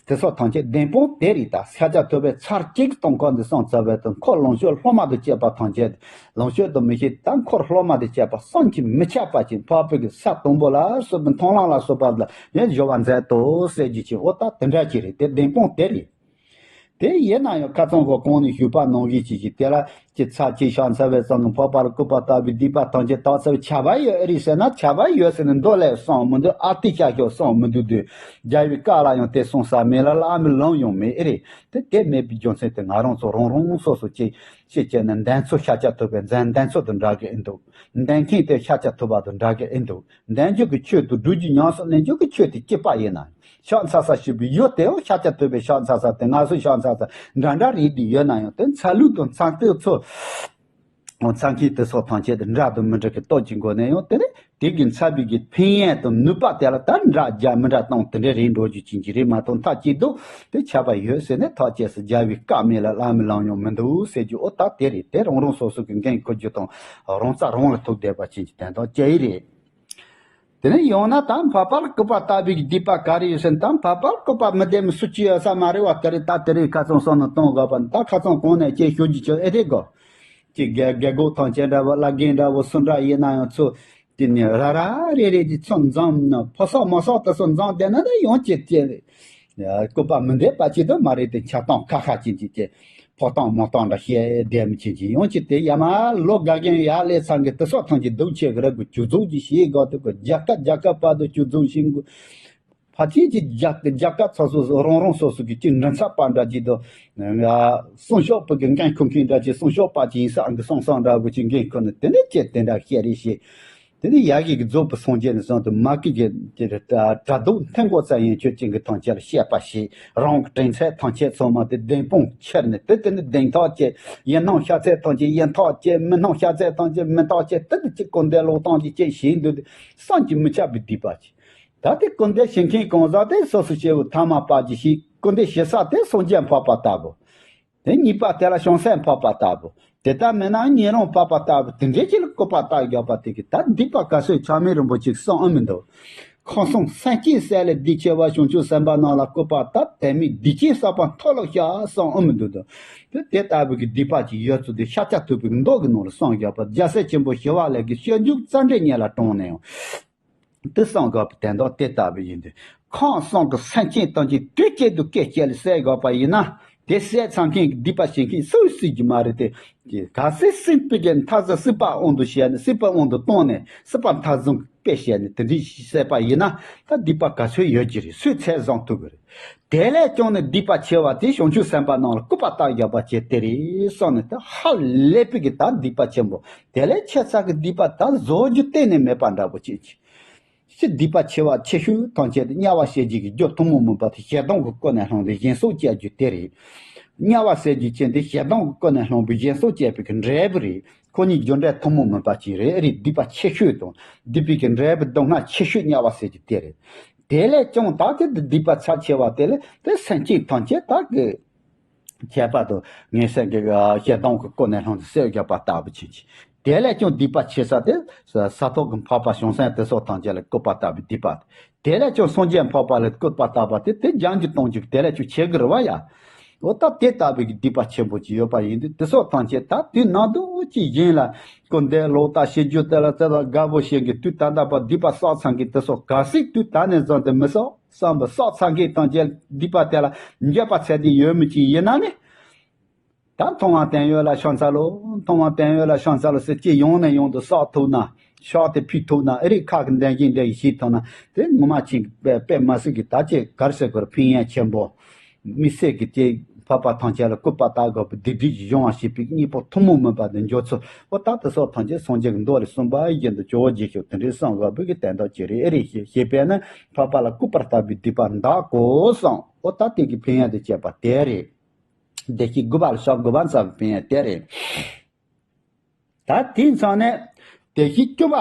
དེ་སོགས་ཐམས་ཅད་བདེན་དཔང་དེ་རེད། ད་ཤཱཀྱ་ཐུབ་པས་ཚར་གཅིག་སྟོན་ཁ་འདི་གསུངས་ཚར་བའི་དུས། འཁོར་ལོངས་སྤྱོད་སློབ་མ་དང་བཅས་པ་ཐམས་ཅད། ལོངས་སྤྱོད་དུ་མི་ཤེས་ད་འཁོར་སློབ་མ་དང་བཅས་པ་བསམ་གྱིས་མི་ཁྱབ་པ་ཅིག་འཕགས་པའི་གི་ས་དང་པོ་ལ་སོགས་པའི་མཐོང་ལམ་ལ་སོགས་པ་ལ་ཡང་སྦྱོར་བ་མཛད་དོ་ཟེར་རྒྱུ་ཅིག་འོ་ད་དེ་འདྲ་ཅིག་རེད། དེ་བདེན་དཔང་དེ་རེད། དེ་ཡིན་ན་ཡང་ཁ་སང་གོ་གོང་ནས་ཞུས་པ་ནང་བཞིན་ཅིག་ཅིག་དེ་ལ་ཅིག་ཚར་གཅིག་ཤི་ཚར་བའི་ཙམ་གྱིས་འཕགས་པ་ལ་སྐུར་པ་བཏབ་པའི་སྡིག་པ་ཐམས་ཅད་དག་ཚར་བའི་ཁྱབ་པ་ཡོད་རེད་ཟེར་ན། ཁྱབ་པ་ཡོད་ཟེར་ནས་མདོ་ལས་གསུངས་མི་འདུག་ཨ་ཏི་ཤ་ཤོག་གསུངས་མི་འདུག་དུས་རྒྱལ་བའི་བཀའ་ལ་ཡང་དེ་གསུངས་ས་མེད་ལ་བླ་མའི་ལམ་ཡང་མེད་ཨེ་རེད། དེ་དེ་མེད་པའི་རྒྱུ་མཚན་དེ་ང་རང་ཚོ་རང་རང་སོ་སོ་ཅིག་ཅིག་བྱས་ནས་འདོན་ཚུལ་ཤཱཀྱ་ཐུབ་པའི་འདོན་འདོན་ཚུལ་དང་འདྲ་གི་ཨེ་འདུག་འདོན་མཁན་དེ་ཤཱཀྱ་ཐུབ་པ་དང་འདྲ་གི་ཨེ་འདུག་འདོན་རྒྱུ་གི་ཆོས་དང་སྒྲུབ་རྒྱུ་ཉམས་སུ་ལེན་རྒྱུ་གི་ཆོས་དེ་གཅིག་པ་ཡིན་ན། ཕྱག་འཚལ་ས་ཞེས་པའི་ཡུལ་དེའང་ཤཱཀྱ་ཐུབ་པའི་ཕྱག་འཚལ་ས་དེ་ང་ཚོའི་ཕྱག་འཚལ་ས་འདྲ་འདྲ་རེད་དེ། ཡོད་ན་ཡང་དེ་འཚལ་ལུགས་དང་འཚལ་སྟངས་ཚོ། འཚལ་མཁན་དེ་སོགས་ཐམས་ཅད་དེ་འདྲ་དང་མི་འདྲ་གི་སྟོབས་ཀྱི་སྒོ་ནས་ཡང་དེ་ནི་དེ་གི་འཚལ་བའི་གི་ཕན་ཡོན་དང་ནུས་པ་དེ་ལ་ད་འདྲ་རྒྱ་མི་འདྲ་སྟངས་དེ་འདྲ་རེད་འགྲོ་རྒྱུ་ཅན་གྱི་རེད་མ་གཏོགས། མཐའ་གཅིག་ཏུ་དེ་ཁྱབ་པ་ཡོད་ཟེར་ནས་ཐག་བཅད་ས། རྒྱལ་བའི་བཀའ་མེད་ལ་བླ་མའི་ལམ་ཡང་མི་འདུག་ཟེར་རྒྱུ་འོ་ད་དེ་རེད། དེ་རང་རང་སོ་སོ་གི་འགན་འཁུར་རྒྱུ་དང་རང་རྩ་རང་ལ་ཐུག་བསྡད་པ་ཅན་གྱི་དོན་དག་ཅིག་རེད། དེ་ནས་ཡང་ན་ད་འཕགས་པ་ལ་སྐུར་པ་བཏབ་པའི་སྡིག་པ་ག་རེ་ཡོད་ཟེར་ན། ད་འཕགས་པ་ལ་སྐུར་པ་མི་བཏབ་མི་སུ་གཅིག་ཡོད་ས་མ་རེད་བ། དེ་རེད། ད་དེ་རེད། ཁ་སང་སོང་ནས་གཏོང་དགོས་པ་ད་ཁ་སང་གོང་ནས་ཅེས་ཞུ་རྒྱུ་ཅིག་ཨེ་རེད་གོ། ཅིག་རྒད་རྒད་རྒོག་ཐམས་ཅད་འདྲ་བོ་བླ་རྒན་འདྲ་བོ་སུ་འདྲ་ཡིན་ན་ཡང་ཚུར་དེ་ནས་ར་ར་རེ་རེ་གི་ཚུར་འཛོམས་ན་ཕོ་སོག་མོ་སོག་དེ་ཚོ་འཛོམས་བསྡད་ན་ད་ཡང་ཅིག་ཅེས་རེད། སྐུར་པ་མི་འདེབས་པ་ཅིག་ཏུ་མ་རེད་དེ། འཆལ་སྟངས་ཁ་ཁ་ཅན་གྱི་ཅེས་ཕོ་སྟངས་མོ་སྟངས་འདྲ་བཤད་བསྡད་མི་ཅན་གྱི་ཡང་ཅིག་དེ་ཡ་མ་ལོ་དགའ་རྒན་ཡར་སླེབས་ཚང་གི་དེ་སོགས་ཐམས་ཅད་སྡུག་ཆེ་གི་ར་གི་ཇུས་གཙོ་གི་ཞེས་དགོས་དེ་གི་རྒྱ་སྐད་རྒྱ་སྐད་བར་དུ་ཇུས་གཙོ་ཞིག་དགོས། ཕལ་ཆེར་གྱི་རྒྱ་རྒྱ་སྐད་ཚོ་སོ་སོ་རང་རང་སོ་སོ་གི་གཅིག་མགྲིན་ཚབ་པ་འདྲ་ཅིག་དང་། སྲུང་སྐྱོབ་པ་གི་འགན་འཁུར་མཁན་འདྲ་ཅིག་སྲུང་སྐྱོབ་པ་ཅིག་ཡིན་ས་ཨང་གི་སོང་སོང་འདྲ་བོ་ཅིག་འགན་འཁུར་ནས་དེ་ནས་ཅེས་དེ་འདྲ་བཤད་རེས་བྱེད། དེ་ནས་ཡ་གི་གི་རྫོགས་པའི་སངས་རྒྱས་ནས་བཟུང་སྟེ་མ་གི་གི་དེ་དྲ་དྲ་དུག་འཐེན་གོ་ཚ་ཡན་ཆོད་ཅན་གི་ཐམས་ཅད་ལ་བཤད་པ་བྱེད། རང་གི་དྲན་ཚད་ཐམས་ཅད་ཚང་མ་དེ་བདེན་དཔང་ཁྱེར་ནས་དེ་དེ་ནས་བདེན་ཐག་བཅད། ཡིན་སྣང་ཤ་ཚད་ཐམས་ཅད་ཡིན་ཐག་བཅད། མི་སྣང་ཤ་ཚད་ཐམས་ཅད་མི་ཐག་བཅད། དེ་དེ་ཅིག་སྐུར་འདེབས་ལོག་སྟངས་ཀྱི་ཅེས་བྱེད་འདུག་དེ་བསམ་གྱིས་མི་ཁྱབ་པའི་སྡིག་པ་ཅིག་ད་དེ་སྐུར་འདེབས་བྱེད་མཁན་གང་ཟག་དེ་སོ་སོ་སྐྱེ་བོ་ཐ་མལ་པ་ཅིག་ཤེས། སྐུར་འདེབས་བྱེད་ས་དེ་སངས་རྒྱས་འཕགས་པ་ལྟ་བུ། དེ་གཉིས་པ་དེ་ལ་བྱང་སེམས་འཕགས་པ་ལྟ་བུ། དེ་ལྟར་མིན་ན་ཉན་རང་འཕགས་པ་ལྟ་བུ་དེ་འདྲའི་ཅིག་ལ་སྐུར་པ་བཏབ་བཞག་པ་དེ་གིས་ད་སྡིག་པ་ག་ཚོད་ཆགས་མིན་རིན་པོ་ཆེ་གསུང་ཨེ་མི་འདུག་ཁམས་གསུམ་སེམས་ཅན་བསད་ལས་སྡིག་ཆེ་བ། བྱང་ཆུབ་སེམས་དཔའ་རྣམས་ལ་སྐུར་པ་བཏབ། དེ་མིན་སྡིག་ཅན་བསགས་པ་མཐོལ་ལོ་བཤགས་གསུང་ཨེ་མི་འདུག་དོ། དེ་དེ་ལྟ་བུ་གི་སྡིག་པ་ཅིག་ཡོད་ཚུལ་དེ་ཤཱཀྱ་ཐུབ་པའི་མདོ་གི་ནང་ལ་གསུངས་བཞག་པ། རྒྱལ་སྲས་ཆེན་པོ་ཞི་བ་ལྷས་ཀྱི་སྤྱོད་འཇུག་རྩ་འགྲེལ་ཉིད་ལ་དྲངས་ནས་ཡང་། དེ་གསུངས་དགོས་པའི་དོན་དག་དེ་ལྟ་བུ་ཡིན་ཏེ། ཁམས་གསུམ་གྱི་སེམས་ཅན་ཐམས་ཅད་དུས་གཅིག་ཏུ་སྐད་ཅིག་ལ་བསད་དགོས་པ་ཡིན་ན། དེ་བསད་ཚར་མཁན་གྱི་སྡིག་པ་བྱེད་མཁན་སུ་སྲིད་ཀྱི་མ་རེད་དེ། གལ་སྲིད་སྲིད་པའི་གི་མཐའ་ཟ་སྲིད་པ་དབང་དུ་བྱས་ནས་སྲིད་པ་དབང་དུ་བཏང་ནས་སྲིད་པ་མཐའ་བཟུང་གི་དཔེ་བྱས་ནས་དེ་འདྲའི་བསད་པ་ཡིན་ན་ད་སྡིག་པ་ག་ཚོད་ཡོད་ཀྱི་རེད། སུས་ཚད་བཟུང་ཐུབ་ཀྱི་རེད། དེ་ལས་ཀྱང་ནི་སྡིག་པ་ཆེ་བ་དེ་བྱང་ཆུབ་སེམས་དཔའ་རྣམས་ལ་སྐུར་པ་བཏབ་བཞག་པ་བྱས་དེ་རེད་གསུངས་ནས། དེ་ཧ་ལས་པའི་གི་ད་སྡིག་པ་ཆེན་པོ། དེ་ལས་ཆེ་ས་གི་སྡིག་པ་ད་བཟོ་རྒྱུ་གཏན་ནས་མེད་པ་འདྲ་པོ་ཅིག་ཅིག་སྡིག་པ་ཆེ་བ་ཆེ་ཤོས་ཐམས་ཅད་དེ་དམྱལ་བ་བྱེད་རྒྱུ་གི་རྒྱུ་ཐུན་མོང་མིན་པ་དེ་ཞེ་སྡང་གི་ཀུན་ནས་བསླངས་ཏེ་སྦྱིན་སོགས་བྱེད་རྒྱུ་དེ་རེད། དམྱལ་བ་བྱེད་རྒྱུ་ཅན་དེ་ཞེ་སྡང་གི་ཀུན་ནས་བསླངས་པའི་སྦྱིན་སོགས་བྱེད་པའི་གི་འབྲས་བུ་རེད། ཁོ་གཉིས་རྒྱུ་འབྲས་ཐུན་མོང་མིན་པ་ཅིག་རེད། རེད། སྡིག་པ་ཆེ་ཤོས་དང་སྡིག་པའི་གི་འབྲས་བུ་སྡུག་བསྔལ་ཆེ་ཤོས་དམྱལ་བ་བྱེད་རྒྱུ་དེ་རེད། དེ་ལས་ཀྱང་ད་དེ་སྡིག་པ་ཚབས་ཆེ་བ་དེ་ལས་དེ་སེམས་ཅན་ཐམས་ཅད་ད་གི་ཁྱད་པར་དུ་ངན་སེམས་ཀྱི་ཞེ་སྡང་གི་ཀུན་ནས་བསླངས་ཏེ་བསད་བཞག་པ་ལྟ་བུ་ཅིག་ཅིག་དེ་ལས་ཀྱང་སྡིག་པ་ཆེ་ས་དེ་ས་ཐོབ་ཀྱི་འཕགས་པ་བྱང་སེམས་དེ་སོགས་ཐམས་ཅད་ལ་སྐུར་པ་བཏབ་པའི་སྡིག་པ། དེ་ལས་ཀྱང་སངས་རྒྱས་འཕགས་པ་ལ་སྐུར་པ་བཏབ་པ་དེ་དེ་རྒྱང་གི་གཏོང་རྒྱུ་དེ་ལས་ཀྱང་ཆེ་གི་རེད་བ་ཡ། འོ་ད་དེ་ལྟ་བུའི་སྡིག་པ་ཆེན་པོ་ཅིག་ཡོད་པ་ཡིན་དུས་དེ་སོགས་ཐམས་ཅད་ད་དུས་ནམ་དུ་ཅིག་གཞན་ལ་སྐུར་འདེབས་ལོག་ལྟ་བྱེད་རྒྱུ་དེ་ལ་དེ་དག་དགའ་པོ་བྱེད་ཀྱི་དུས་ད་ལྟ་བར་སྡིག་པ་བསགས་ཚར་མཁན་དེ་སོགས་གལ་སྲིད་དུས་ད་ནས་བཟུང་སྟེ་མི་བསགས། བསམ་པ་བསགས་ཚར་མཁན་དང་བཅས་སྡིག་པ་དེ་ལ་འགྱོད་པ་ཚད་ལྡན་ཡོད་མི་ཅིག་ཡིན་ན་ནི། ད་མཐོང་བ་དོན་ཡོད་ལ་ཕྱག་འཚལ་ལོ། མཐོང་བ་དོན་ཡོད་ལ་ཕྱག་འཚལ་ལོ་ཟེར་ཅིག་ཡང་ནས་ཡང་དུ་བསགས་ཐུབ་ན། ཕྱག་དེ་ཕུལ་ཐུབ་ན་ཨེ་རེད། ཁ་གི་འདོན་གྱིན་འདོན་གྱིན་བྱེད་ཐུབ་ན་དེ་ངོ་མ་ཅིག་དཔེ་དཔེ་མི་སྲིད་ཀྱི་ད་ཅིག་གར་སེ་གར་ཕན་ཡོན་ཆེན་པོ། མི་སེར་གྱི་དེ་འཕགས་པ་ཐམས་ཅད་ལ་སྐུར་པ་བཏབ་དགོས་པའི་སྡིག་སྒྲིབ་ཀྱི་སྦྱོང་བ་བྱེད་པའི་གཉེན་པོ་ཐུན་མོང་མིན་པ་དེ་འཇོག་ཚུལ་འོ་ད་དེ་སོགས་ཐམས་ཅད་སངས་རྒྱས་ཀྱི་མདོ་ལས་གསུངས་པ་བཞིན་དུ་ཇོ་བོ་རྗེ་ཤོག་དེ་འདྲའི་གསུང་དགོས་པའི་གི་དོན་དག་ཅིག་རེད། ཨེ་རེད། ཞེས་ཞེས་པས་ན་འཕགས་པ་ལ་སྐུར་པ་བཏབ་པའི་སྡིག་པ་འདག་གོ་གསུངས། ཨོ་ད་དེ་གི་ཕན་ཡོན་དེ་བྱས་པ་དེ་རེད། བདེ་སྐྱིད་དགུ་པ་ལ་སོགས་དགུ་པ་ཚང་གི་ཕན་ཡོན་དེ་རེད། ད་དེ་ཚང་ནས་བདེ་སྐྱིད་བཅུ་པ།